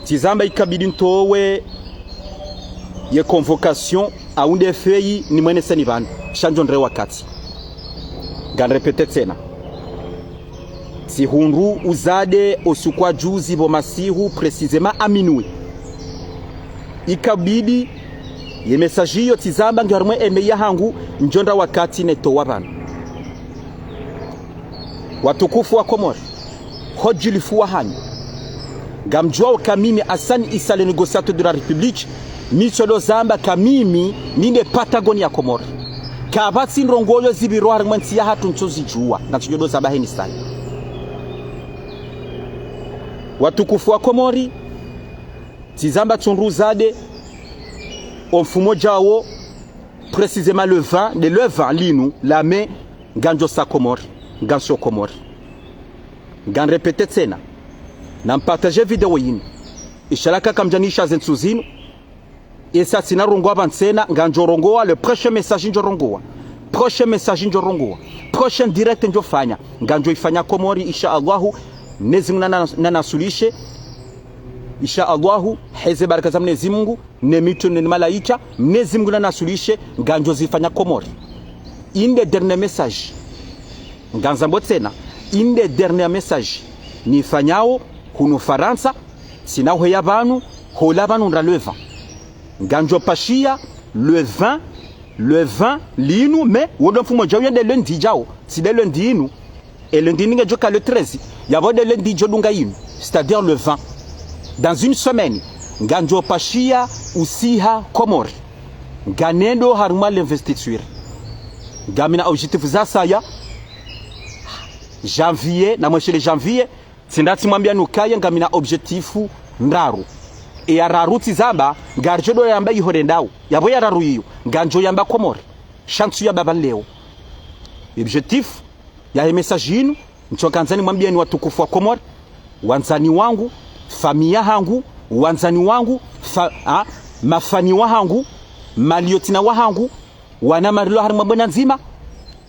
Tsizamba ikabidi ntowe ye convocation, au nde feyi nimweneseni pvanu, sha ndjo ndre wakati. Nganrépéter tsena. Tsihundru uzade o usiku wa juzi pvo masihu, précisément à minuit. Ikabidi, ye message iyo tsizamba ngiyo harimwa e mail yahangu, ndjo ndra wakati netowa pvanu. Watukufu wa Komori, ho udjilifu wahanyu. Ngamdjuao ka mimi Hassan Issa, le négociateur de la République, mi tsodo zamba ka mimi, mi nde Patagonia Comores. Kapvatsi ndrongoo zipviro harimwa e ntsi yahatru ntsozidjua, ngantsudjo do zamba heni sayi. Watukufu wa Komori, tsizamba tsihundru uzade, o mfumo djao, précisément le vingt, nde le vingt linu, la mai, ngandjo sa Komori, ngantsi o Komori. Nganrépéter tsena. Nampartager vidéo yinu. Inshallah kaka mdjanisha ze ntsu zinu. Esa tsina rongoa pvanu tsena, ngandjo rongoa, le prochain message ndjo rongoa. Prochain message ndjo rongoa. Prochain direct ndjo fanya. Ngandjo ifanya Komori, inshallah. Mnyezi Mungu nana-, nanaswilishe. Insha Allahu, heze baraka za Mnyezi Mungu, ne mitrume ne malaika, Mnyezi Mungu nanaswilishe, ngamdjo zifanya Komori. Inde dernier message. Ngamzambo tsena, inde dernier message nifanyao hunu Farantsa, tsina hweya pvanu, hola pvanu nda le vingt. Ngamdjo pashiya le vingt, le vingt linu, mais wo ndo mfumo djao, yende lundi djao, tsi nde lundi inu. E lundi inu ngedjo ka le treize, yapvo nde lundi djo dunga inu, c'est-à-dire le vingt. Dans une semaine, ngamdjo pashiya usiha Komori. Nganendo harumwa l'investiture. Ngamina objectif za saya, janvier, namwesheleye janvier, tsi nda tsimwambia nukaya ngamina objectif ndraru. E ya raru tsizamba, ngaridjo ndo yamba iho rendao. Yapvo ya raru iyo, ngamdjo yamba Komori. Sha ntsu ya pvapvo leo. Objectif yahe message inu, ntsu kandza nimwambieni watukufu wa Komori, wandzani wangu, famiyi yahangu, wandzani wangu, fa-, ah, mafani wahangu, maliyotina wahangu, wana marilo harimwa bwana ndzima,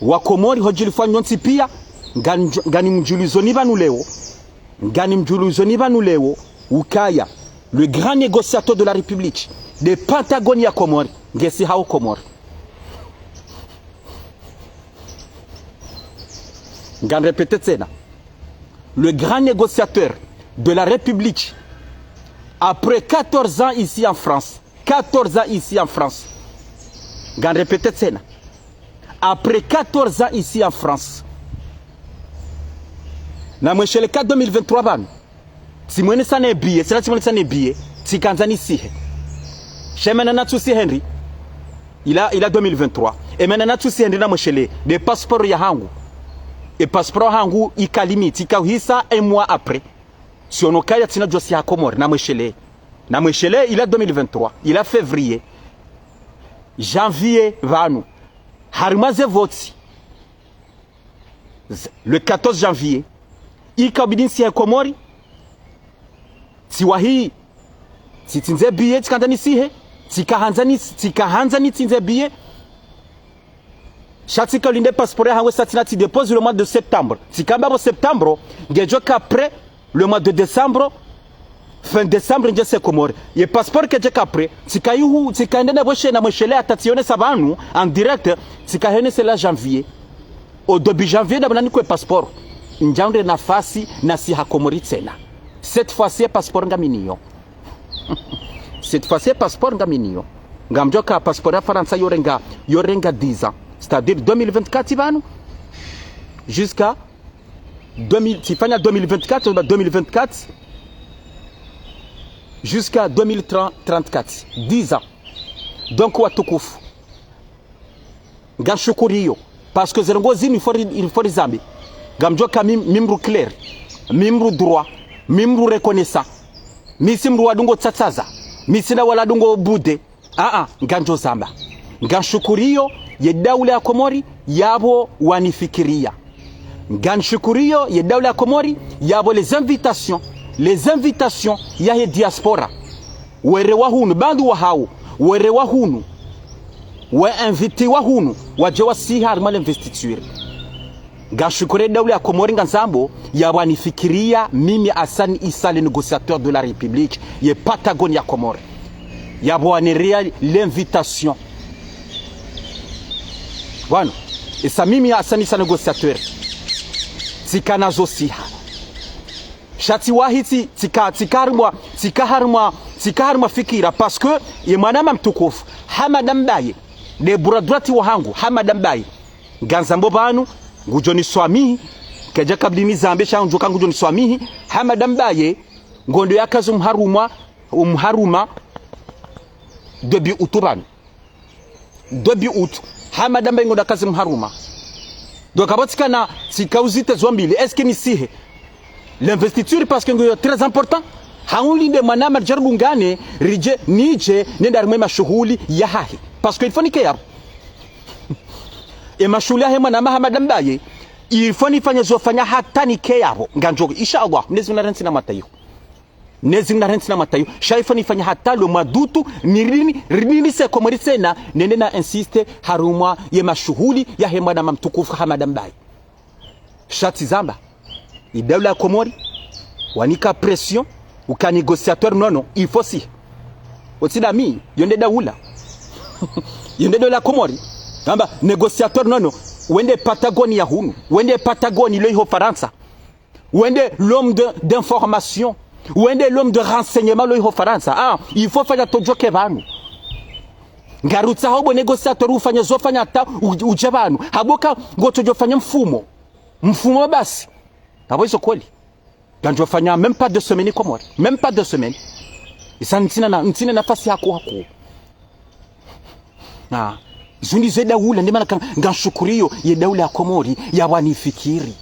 wa Komori, hodjilifwa nyontsi pia, ngani-, nganimdjulizoni pvanu leo, nganimdjulizoni pvanu leo, ukaya, le grand négociateur de la République, de Pentagone ya Komori, ngesi hao Komori. Ngan répéter tsena. Le grand négociateur de la République, après quatorze ans ici en France, quatorze ans ici en France. Ngan répéter tsena. Après quatorze ans ici en France. Namwesheleye ka deux mille vingt-trois pvanu. Tsimwenesa ne billet, tsila tsimwenesa ne billet, tsikandza nisihe. Sha emana natsusihe ndri, ila, ila deux mille vingt-trois. Emana natsusihe ndri namwesheleye, nde passeport yahangu. E passeport yahangu ika limite, ika uhisa un mois après. Tsiono kaya tsina djo siha Komori, namwesheleye. Namwesheleye ila deux mille vingt-trois, ila février. Janvier pvanu. Harimwa ze voti. Z-, le quatorze janvier, ika ubidi nisihe Komori, tsiwahi, tsitsindze billet, tsikandza nisihe, tsikahandza ni-, tsikahandza nitsindze billet, sha tsikalinde passeport yahangu sa tsina tsi dépose le mois de septembre, tsikamba pvo septembre, ngedjo ka prêt, le mois de décembre, fin décembre, ndje sihe Komori. Ye passeport kedje ka prêt, tsikayihu, tsikaende na pvweshe namwesheleye hata tsiyonesa pvanu, en direct, tsikahenese la janvier. Au début janvier, ndapvo nanikwe passeport. Ndjandre nafasi nasiha Komori tsena. Cette fois-ci, passeport ngaminayo. Cette fois-ci, passeport ngaminayo. Ngamdjo ka passeport ya Farantsa yorenga, yorenga dix ans. C'est-à-dire deux mille vingt-quatre pvanu, jusqu'à deux mille, tsifanya deux mille vingt-quatre, deux mille vingt-quatre, jusqu'à deux mille trente, trente-quatre. Dix ans. Donc, watukufu, nganshukuriyo. Parce que ze ndrongoo zinu il faut ri-, il faut rizambe. Ngamdjo ka mi, mi mdru clair, mi mdru droit, mi mdru reconnaissant. Mi tsi mdru wa ndrongoo tsatsaza. Mi tsi nda wala ndrongoo bude. Aa, ngamdjo zamba. Nganshukuriyo ye daula ya Komori, yapvo wanifikiria. Nganshukuriyo ye daula ya Komori, yapvo les invitations, les invitations yahe diaspora. Were wa hunu, baadhwi wahao, were wa hunu, wa invité wa hunu, wadje wasiha harimwa l'investiture. Nganshukuriyo daula ya Komori ngandzambo, yapvo wanifikiria, mimi Hassan Issa, le négociateur de la République, ye Pentagone ya Komori. Yapvo wanerea l'invitation. Pvanu, esa mimi Hassan Issa négociateur, tsikana zo siha. Sha tsiwahi tsi, tsika, tsika harimwa, tsika harimwa, tsika harimwa fikira, parce que ye mwananya mtukufu, Hamada Mbaye, nde bras droit wahangu, Hamada Mbaye. Ngandzambo pvanu, ngudjo niswamihi, kedja kabidi nizambe sha ndjuka ngudjo niswamihi, Hamada Mbaye, ngondo yakaza umharuma, umharuma, début août pvanu. Début août, Hamada Mbaye ngondo yakaza umharuma. Donc, apvo tsikana, tsika uzite zo mbili, est-ce que nisihe l'investiture, parce que ngoyo très important. Hau nilinde mwananya ridje ridungane, ridje, nidje, nende harimwa ye mashuhuli yahahe. Parce que il faut nike yapvo. Ye mashuhuli yahe mwananya Hamada Mbaye, il faut nifanye zo fanya hata nike yapvo. Ngamdjo, insha Allah, Mnyezi Mungu narentsi na matayo. Mnyezi Mungu narentsi na matayo. Sha il faut nifanye hata le mois d'août, niridi, niridi nisihe Komori tsena, nende na insister, harumwa ye mashuhuli yahe mwananya mtukufu Hamada Mbaye. Sha tsizamba, ye daula ya Komori, Wanika pression, uka négociateur, non, non, il faut si. Otsi dami, yo nde daula. Yo nde daula Komori. Amba, négociateur, non, non. Wende Patagonie ya hunu. Wende Patagonie lo iho Farantsa. Wende l'homme de, d'information. Wende l'homme de renseignement lo iho Farantsa. Ah, il faut fanya todjoke pvanu. Ngarutsaho bo négociateur ufanye zo fanya ta, u-, udje pvanu. Habo ka, ngotsodjofanya mfumo. Mfumo basi. Habo izo kweli. Ngandjofanya même pas deux semaines Komori. Même pas deux semaines. Isa ntsina na, ntsina nafasi hako hako. Ah. Zo ndizo ye daula, nde mana ka, ngamshukuriyo ye daula ya Komori, yapvo wanifikiri.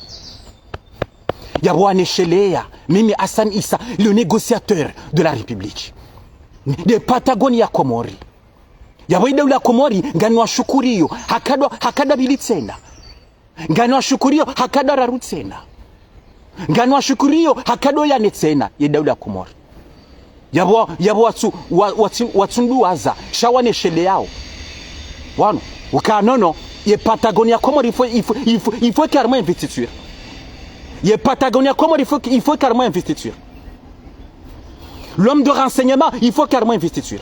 Yapvo waneshelea. Mimi Hassan Issa, le négociateur de la République. De Patagonie ya Komori. Yapvo ye daula ya Komori, nganiwashukuriyo. Hakado, hakado pvili tsena. Nganiwashukuriyo hakado raru tsena. Nganiwashukuriyo hakado yane tsena, ye daula ya Komori. Yapvo, yapvo watsu, wa, watsu, watsunduwaza, sha wanesheleao. Wanu, uka non, non, ye Patagonie ya Komori, il faut, il faut, il faut, il faut carrément investiture. Ye Patagonie ya Komori, il faut, il faut carrément investiture. L'homme de renseignement, il faut carrément investiture.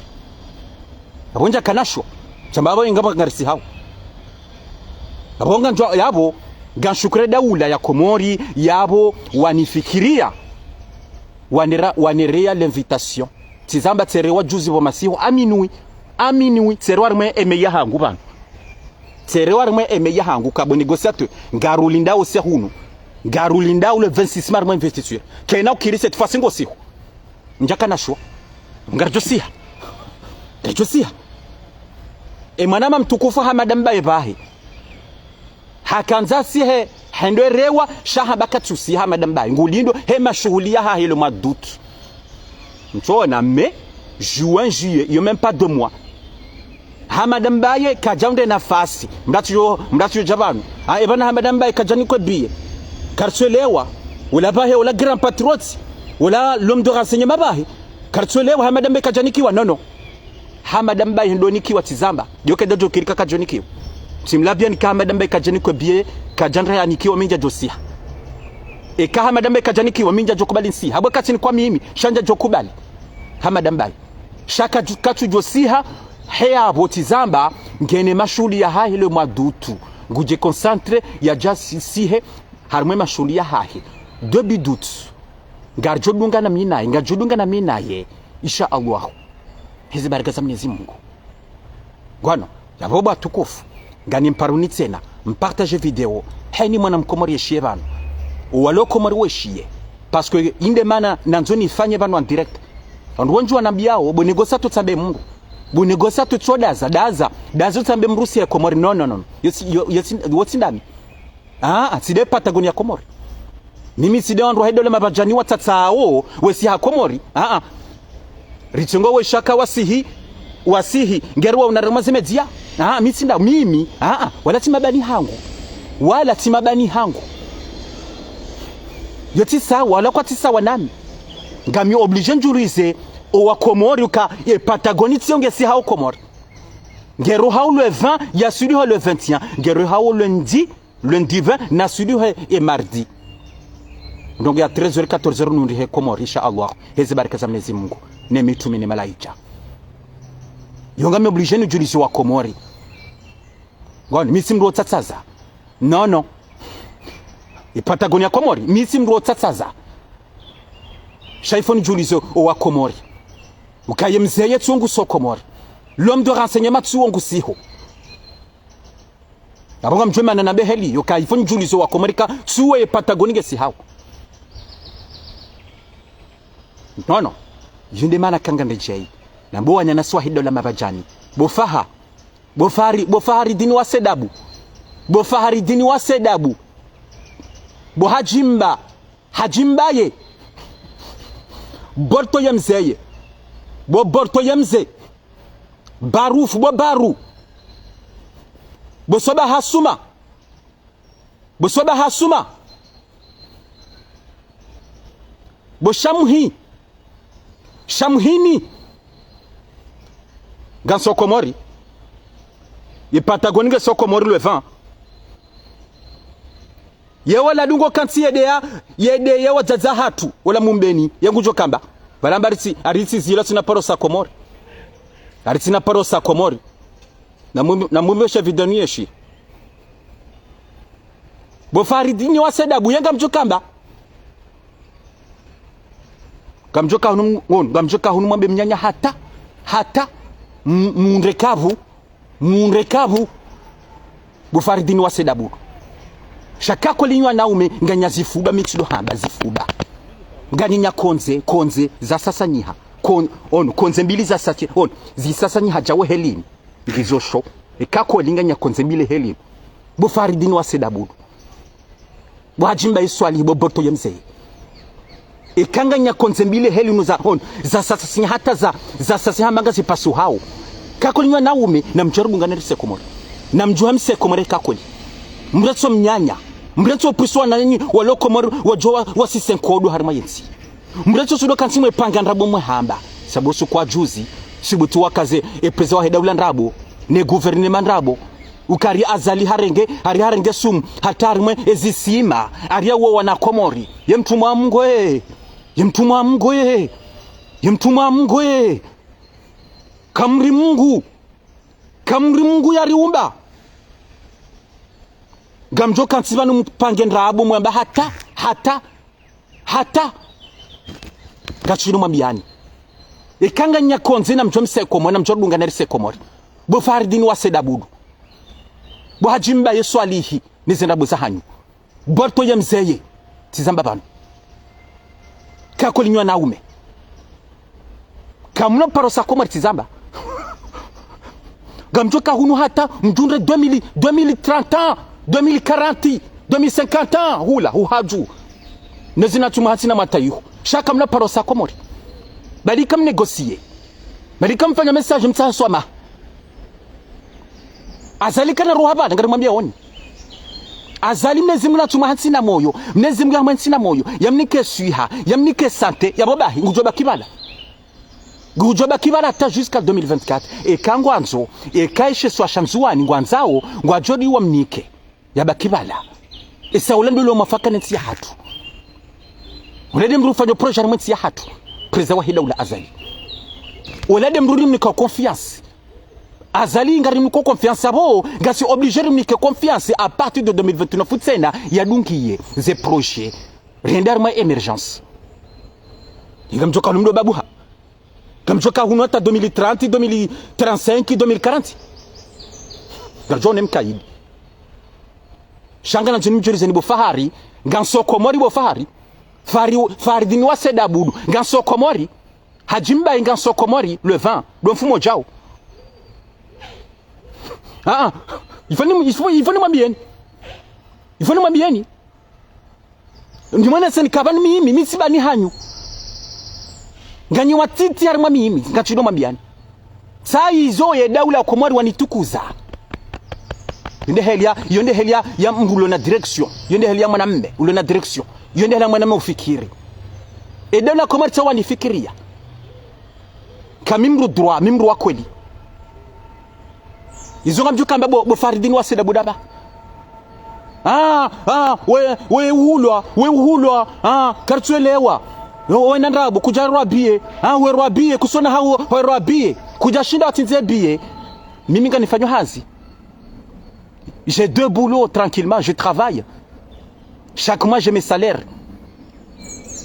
Apvo ndjakana sho. Shamba apvo inga pvo ngarisi hao. Apvo ngandzo, yapvo, ngamshukuru daula ya Komori, yapvo wanifikiriya. Wanera, wanereya l'invitation. Tsizamba tserewa juzi pvo masihu, à minuit. À minuit, tserewa harimwa email yahangu pvanu. Tserewa harimwa email yahangu, ka bo négociateur, ngarulindao sia hunu. Ngarulindao le vingt-six mai harimwa investiture. Kena ukiri cette fois-ci ngo sihu. Ndjakana sho. Ngaridjosiha. Ngaridjosiha. E mwananya mtukufu Hamada Mbaye pvahe. Hakandza sihe, hendo erewa, sha hamba katsusiha Hamada Mbaye. Ngulindo, he mashuhuli yahahe le mois d'août. Mtsona, mai, juin, juillet, yo même pas deux mois. Hamada Mbaye kadjahundre nafasi. Mdru tsi yo, mdru tsi yo dja pvanu. Ah, epvanu Hamada Mbaye kadjanikwa billet. Karitsuelewa. Ola pvahe, ola grand patriote. Ola l'homme de renseignement pvahe. Karitsuelewa, Hamada Mbaye kadjanikiwa. Non, non. Hamada Mbaye ndo anikiwa tsizamba. Yo keda djo kiri ka kadjonikiwa. Tsimlabia nika Hamada Mbaye kadjanikwa billet, kadjahandra yanikiwa mi ndjadjosiha. Eka Hamada Mbaye kadjanikiwa mi ndjadjokubali ntsiha. Apvo katsinikwa mimi, sha ndjadjokubali. Hamada Mbaye. Sha kadju-, katsudjosiha, he apvo tsizamba, ngena mashuhuli yahahe le mois d'août. Ngudjo concentré, yadja si-, sihe, harimwa mashuhuli yahahe. Début d'août. Ngaridjodungana mi naye, ngaridjodungana mi naye. Insha Allah. Hezi baraka za Mwenyezi Mungu. Ngwano, yapvo bo watukufu. Nganimparuni tsena, mpartage video. Heni mwana mkomori yeshiye pvanu. Owalo Komori weshiye. Parce que inde mana nandzo nifanye pvanu en direct. Wandru wendji wanambiao, bo négociateur tsambe mndru. Bo négociateur tso daza, daza. Daza tsambe mndru siye Komori. Non, non, non. Yo tsi, yo, yo tsi, wo tsi ndami. Ah, ah, tsi nde Patagonie ya Komori. Mimi tsi nde wandru wahe daula mapvadjani watsatsao, wesiha Komori. Ah, ah. Ritsengo weshaka wasihi, wasihi, ngeri wa unarema ze média. Ah, mi tsi nda, mimi, ah, ah, wala tsi mabani hangu. Wala tsi mabani hangu. Yo tsi sawa, wala kwatsi sawa nami. Ngami obligé ndjulize, owa Komori uka, ye Patagonie tsiyo ngesihao Komori. Ngero hao le vingt, yaswili hao le vingt et un. Ngero hao lundi, lundi vingt, naswili he, e mardi. Donc ya treize heures, quatorze heures nundri he Komori, insha Allah. Hezi baraka za Mwenyezi Mungu. Ne mitumi ne malaika. Yo ngami obligé nidjulize wa Komori. Ngwani, mi tsi mndru wotsatsaza. Non, non. E Patagonie ya Komori, mi tsi mndru wotsatsaza. Sha il faut nidjulize owa Komori. Uka ye mzeye tsi wo nguso Komori. L'homme de renseignement tsi wo ngusiho. Apvo ngamdjuwe mana na beheli, yo ka il faut nidjulize wa Komori ka tsi wo ye Patagonie ngesihao. Non, non. Yo nde mana ka ngandedjei. Na bo wananyasi wahe daula mapvadjani. Bo Faha. Bo Fahari, bo Faharidini wa Sedabu. Bo Faharidini wa Sedabu. Bo Hadjimba. Hadjimba ye. Borto ye mzeye. Bo Borto ye mze. Barufu, bo Baru. Bo Soba Hasuma. Bo Soba Hasuma. Bo Shamuhi. Shamuhini. Nganso Komori. Ye Patagonie ngeso Komori le vingt. Ye wala dungo kantsi yedea, yedea wadzadze hatru, wala Mumbeni, ye ngudjo kamba. Pvala mba aritsi, aritsi zila tsina paro sa Komori. Aritsina paro sa Komori. Na mumbi, na mumbi osha vidéo ni yeshi. Bo Faridini wa Sedabu, ye ngamdjo kamba. Ngamdjo ka hunu, ngon, ngamdjo ka hunu mwambe mnyanya hata, hata, m-, mundre kavu, mundre kavu. Bo Faridini wa Sedabu. Sha ka kweli nyi wanaume, nganya zifuba, mi tsido hamba zifuba. Nganya kondze, kondze, zasasanyiha. Kon-, ono, kondze mbili zasasi-, ono, zisasanyiha djawo helini. Ngizo sho. Eka kweli nganya kondze mbili helini. Bo Faridini wa Sedabu. Bo Hadji Mbae Swalihi, bo Borto ye mzeye. Eka nganya kondze mbili helinu za, ono, zasasasinya hata za, zasasinya manga zipasuhao. Ka kweli nyi wanaume, namdjo rudungane rise Komori. Namdjo hamse Komori ka kweli. Mretso mnyanya. Mretso upriswa na nyinyi, walo Komori, wadjo wa, wasise nkodo harimwa yentsi. Mretso sudo kantsi mwepanga ndrabo mwehamba. Sabo suku wa juzi, subuti wakaze, e président wahe daula ndrabo, ne gouvernement ndrabo. Ukari Azali harenge, hari harenge sumu, hata harimwe ezisima, hari yawo wana Komori. Ye mtrumwa Mungu ye, ye mtrumwa Mungu ye, ye mtrumwa Mungu ye. Kamri Mungu, kamri Mungu yariumba. Ngamdjo kantsi pvanu mpange ndrabo mwamba hata, hata, hata. Ngatsuno mwambiani. Eka nganya kondze namdjo mse Komori, namdjo rudungane rise Komori. Bo Faridini wa Sedabu. Bo Hadji Mbae Swalihi, nize ndrabo zahanyu. Borto ye mzeye, tsizamba pvanu. Ka kweli nyi wanaume. Kamuna paro sa Komori tsizamba. Ngamdjo ka hunu hata, mdjundre deux mille, deux mille trente ans, deux mille quarante, deux mille cinquante ans, hula, uhadju. Nezi natuma hatsina matayiho. Sha kamuna paro sa Komori. Bali kam négocier. Bali kam fanya message mtsaha swama. Azali kana roha pvanu, ngari mwambia oni. Azali Mnyezi Mungu natuma hantsina moyo, Mnyezi Mungu ya hantsina moyo, yamnike swiha, yamnike santé, ya bobahi, ngudjo baki pvala. Ngudjo baki pvala hata jusqu'à deux mille vingt-quatre. Eka ngwandzo, eka eshe swa sha Ndzuwani ngwandzao, ngwadjo di wamnike. Ya baki pvala. Esa ula ndo lo mafaka ne ntsi ya hatru. Ula nde mdru ufanyo projet harimwe ntsi ya hatru. Président wahe daula Azali. Ula nde mdru rimnika confiance. Azali ngarimnika confiance abo, ngasi obligé rimnike confiance à partir de deux mille vingt-neuf tsena yadungiye ze projet. Rende harimwa émergence. Inga mdjo ka lumdo babuha. Ngamdjo ka hunu hata deux mille trente, deux mille trente-cinq, deux mille quarante. Ngamdjo ne mkaidi. Sha nganandzo nimdjurizeni bo Fahari, ngantso Komori bo Fahari. Fahari, Faridini wa Sedabu, ngantso Komori. Hadji Mbae ngantso Komori, le vingt, ndo mfumo djao. Ah, ah. Il faut ni, il faut, il faut nimwambieni. Il faut nimwambieni. Ndimwene seni kapvani mimi, mi tsi pvani hanyu. Nganyi watiti harimwa mimi, ngatsuno mwambiani. Sa izo ye daula Komori wanitukuza. Yo nde heli ya, yo nde heli ya, ya mdru ulo na direction. Yo nde heli ya mwanamme, ulo na direction. Yo nde heli ya mwanamme ufikiri. E daula Komori tsa wanifikiria. Ka mi mdru droit, mi mdru wa kweli. Izo ngamdjo kamba bo, bo Faridini wa Sedabu daba. Ah, ah, we, we uhulwa, we uhulwa, ah, kartsuelewa. We, we na ndrabo, kudja rwa biye, ah, we rwa biye, kusona hau, we rwa biye. Kudja shinda watsindze biye. Mimi nganifanyo hazi. J'ai deux boulots tranquillement, je travaille. Chaque mois, j'ai mes salaires.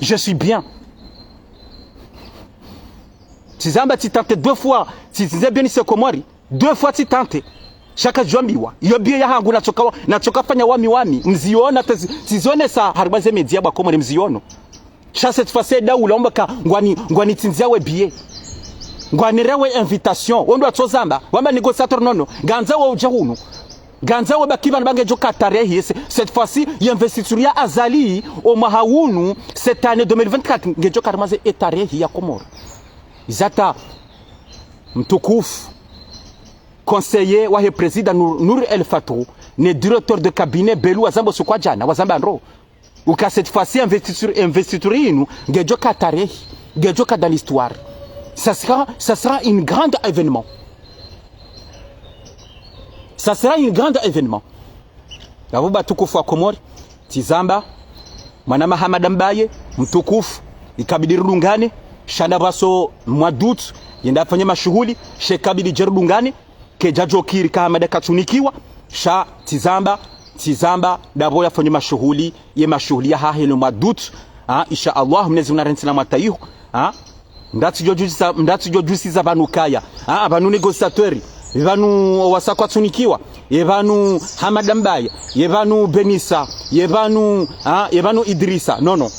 Je suis bien. Tsizamba tsitente deux fois, tsitsindze biye nise Komori. Deux fois tsitente. Sha ka djwambiwa. Iyo biye ya hangu natsoka wa, natsoka fanya wami wami. Mziono, tsi-, tsizionesa harimwa ze média bo Wakomori mziono. Sha cette fois-ci, daula wamba ka ngwani, ngwanitsindzia we biye. Ngwanirewe invitation. Wo ndo watsozamba. Wamba négociateur nono. Ngandza we udje hunu. Ngandza we baki pvanu ba ngedjo ka tarehi. Cette fois-ci, ye investiture ya Azali, omwaha unu, cette année deux mille vingt-quatre, ngedjo ka harimwa ze tarehi ya Komori. Zata mtukufu. Conseiller wahe président Nour, Nour El Fatrou, ne directeur de cabinet Belou wazamba suku wa djana, wazamba ndro. Uka cette fois-ci investiture, investiture inu, ngedjo ka tarehi, ngedjo ka dans l'histoire. Ça sera, ça sera une grande événement. Ça sera une grande événement. Yapvo bo watukufu wa Komori, Tsi zamba, mwana Mahamada Mbaye, mtukufu, ikabidi ridungane, sha ndapvo so mwa d'août, yende yafanye mashuhuli, she ikabidi dje ridungane, kedjadjo kiri ka Hamada katsunikiwa, sha tsi zamba, tsi zamba, ndapvo yafanye mashuhuli, ye mashuhuli yahahe le mwa d'août, ha, insha Allah, Mnyezi Mngu narentsi na mwataihu, ha, mdatsidjo djusiza, mdatsidjo djusiza pvanu kaya. Ah, pvanu négociateur, pvanu Wasa kwatsunikiwa, ye pvanu Hamada Mbaye, ye pvanu Benisa, ye pvanu, ah, ye pvanu Idrisa. Non, non.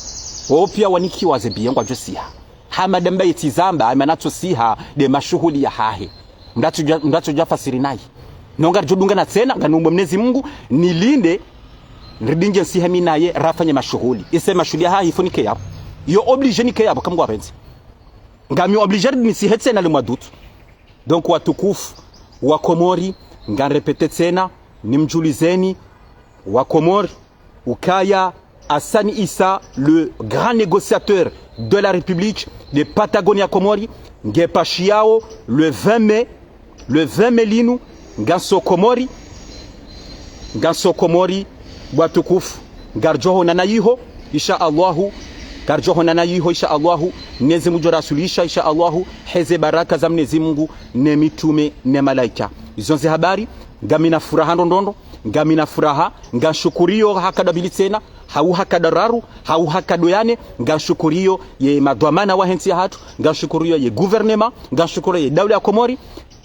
Wo pia wanikiwa ze biye ngwadjosiha. Hamada Mbaye tsi zamba, amana tsosiha nde mashuhuli yahahe. Mdatsidjo, mdatsidjo fasiri nayi. No ngaridjo dungana tsena, nganumbe Mnyezi Mngu, nilinde, ridinge ntsihu mi naye, rafanye mashuhuli. Ise mashuhuli yahahe ifo nike yapvo. Yo obligé nike yapvo, kamwe ngwapvendze. Ngami obligé nisihe tsena le mwa d'août. Donc, watukufu wa Komori, ngarépété tsena, nimdjulizeni, wa Komori, ukaya Hassani Issa, le grand négociateur de la République de Patagonia Komori, nge pashiyao le vingt mai, le vingt mai linu, nganso Komori, nganso Komori, watukufu, ngaridjo honana yiho, insha Allahu, ngaridjo honana yiho, insha Allahu, Mnyezi Mngu djo rasulisha, insha Allahu, heze baraka za Mnyezi Mngu, ne mitume, ne malaika. Izo nze habari, ngamina furaha ndrondrondro, ngamina furaha, ngamshukuriyo hakado mbili tsena, hau hakado raru, hau hakado yane, ngamshukuriyo ye madhwamana wahe ntsi yahatru, ngamshukuriyo ye gouvernement, ngamshukuriyo ye daula ya Komori,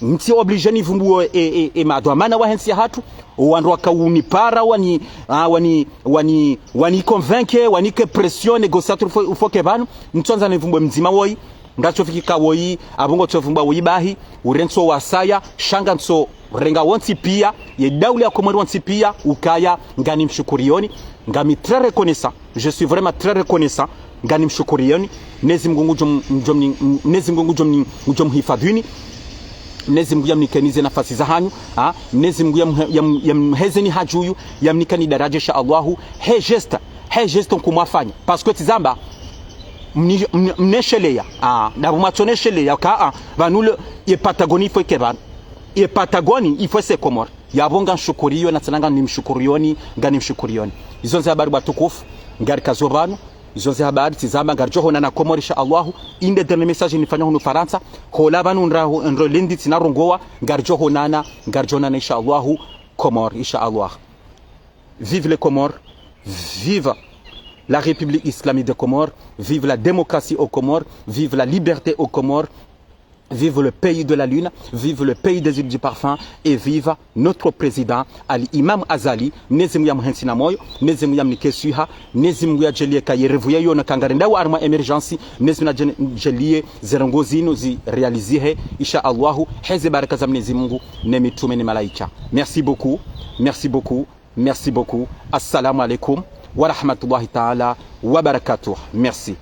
ntsi obligé nivumbuwe e, e, e madhwamana wahe ntsi yahatru, wandru waka unipara, wani, ah, wani, wani, wani convaincre, wanike pression, négociateur ufo, ufoke pvanu, ntsondza nivumbuwe mdzima woyi, ngatsofikika woyi, apvo ngotsovumbwa woyi bahi, urentso wasaya, sha ngantsorenga wontsi pia, ye daula ya Komori wontsi pia, ukaya, nganimshukuriyoni, ngami très reconnaissant, je suis vraiment très reconnaissant, nganimshukuriyoni, Mnyezi Mngu ngudjo m-, ngudjo mni-, Mnyezi Mngu ngudjo mni-, ngudjo mhifadhwini, Mnyezi Mngu yamnikeni ze nafasi zahanyu, ah, Mnyezi Mngu yamhe-, yam-, yamhezeni hadjuyu, yamnikeni daraja, insha Allahu, he geste, he geste nkumwafanya, parce que tsi zamba, mni-, mni-, mnesheleya. Ah, ndapvo mwatso nesheleya, ka, ah, pvanu le, ye Patagonie ifo ike pvanu. Ye Patagonie ifo ise Komori. Yapvo ngamshukuriyo, na tsena nganimshukuriyoni, nganimshukuriyoni. Izo nze habari watukufu, ngarikazo pvanu, izo nze habari, tsi zamba, ngaridjo honana Komori, insha Allahu, inde dernier message nifanya hunu Farantsa, hola pvanu ndraho, ndro lendi tsina rongowa, ngaridjo honana, ngaridjo honana, insha Allahu, Komori, insha Allah. Vive les Comores, vive la République islamique des Comores, vive la démocratie aux Comores, vive la liberté aux Comores, vive le pays de la lune, vive le pays des îles du parfum et vive notre président Ali Imam Azali. Mnyezi Mngu yamhentsi na moyo, Mnyezi Mngu yamnike swiha, Mnyezi Mngu yadjaliye ka ye rêve yayo na kangarenda wa harumwa émergence, Mnyezi Mngu yadjaliye ze ndrongoo zinu zi réalizihe, insha Allahu, heze baraka za Mnyezi Mngu, ne mitume ne malaika. Merci beaucoup, merci beaucoup. Merci beaucoup. Assalamu alaikum wa rahmatullahi ta'ala wa barakatuh. Merci.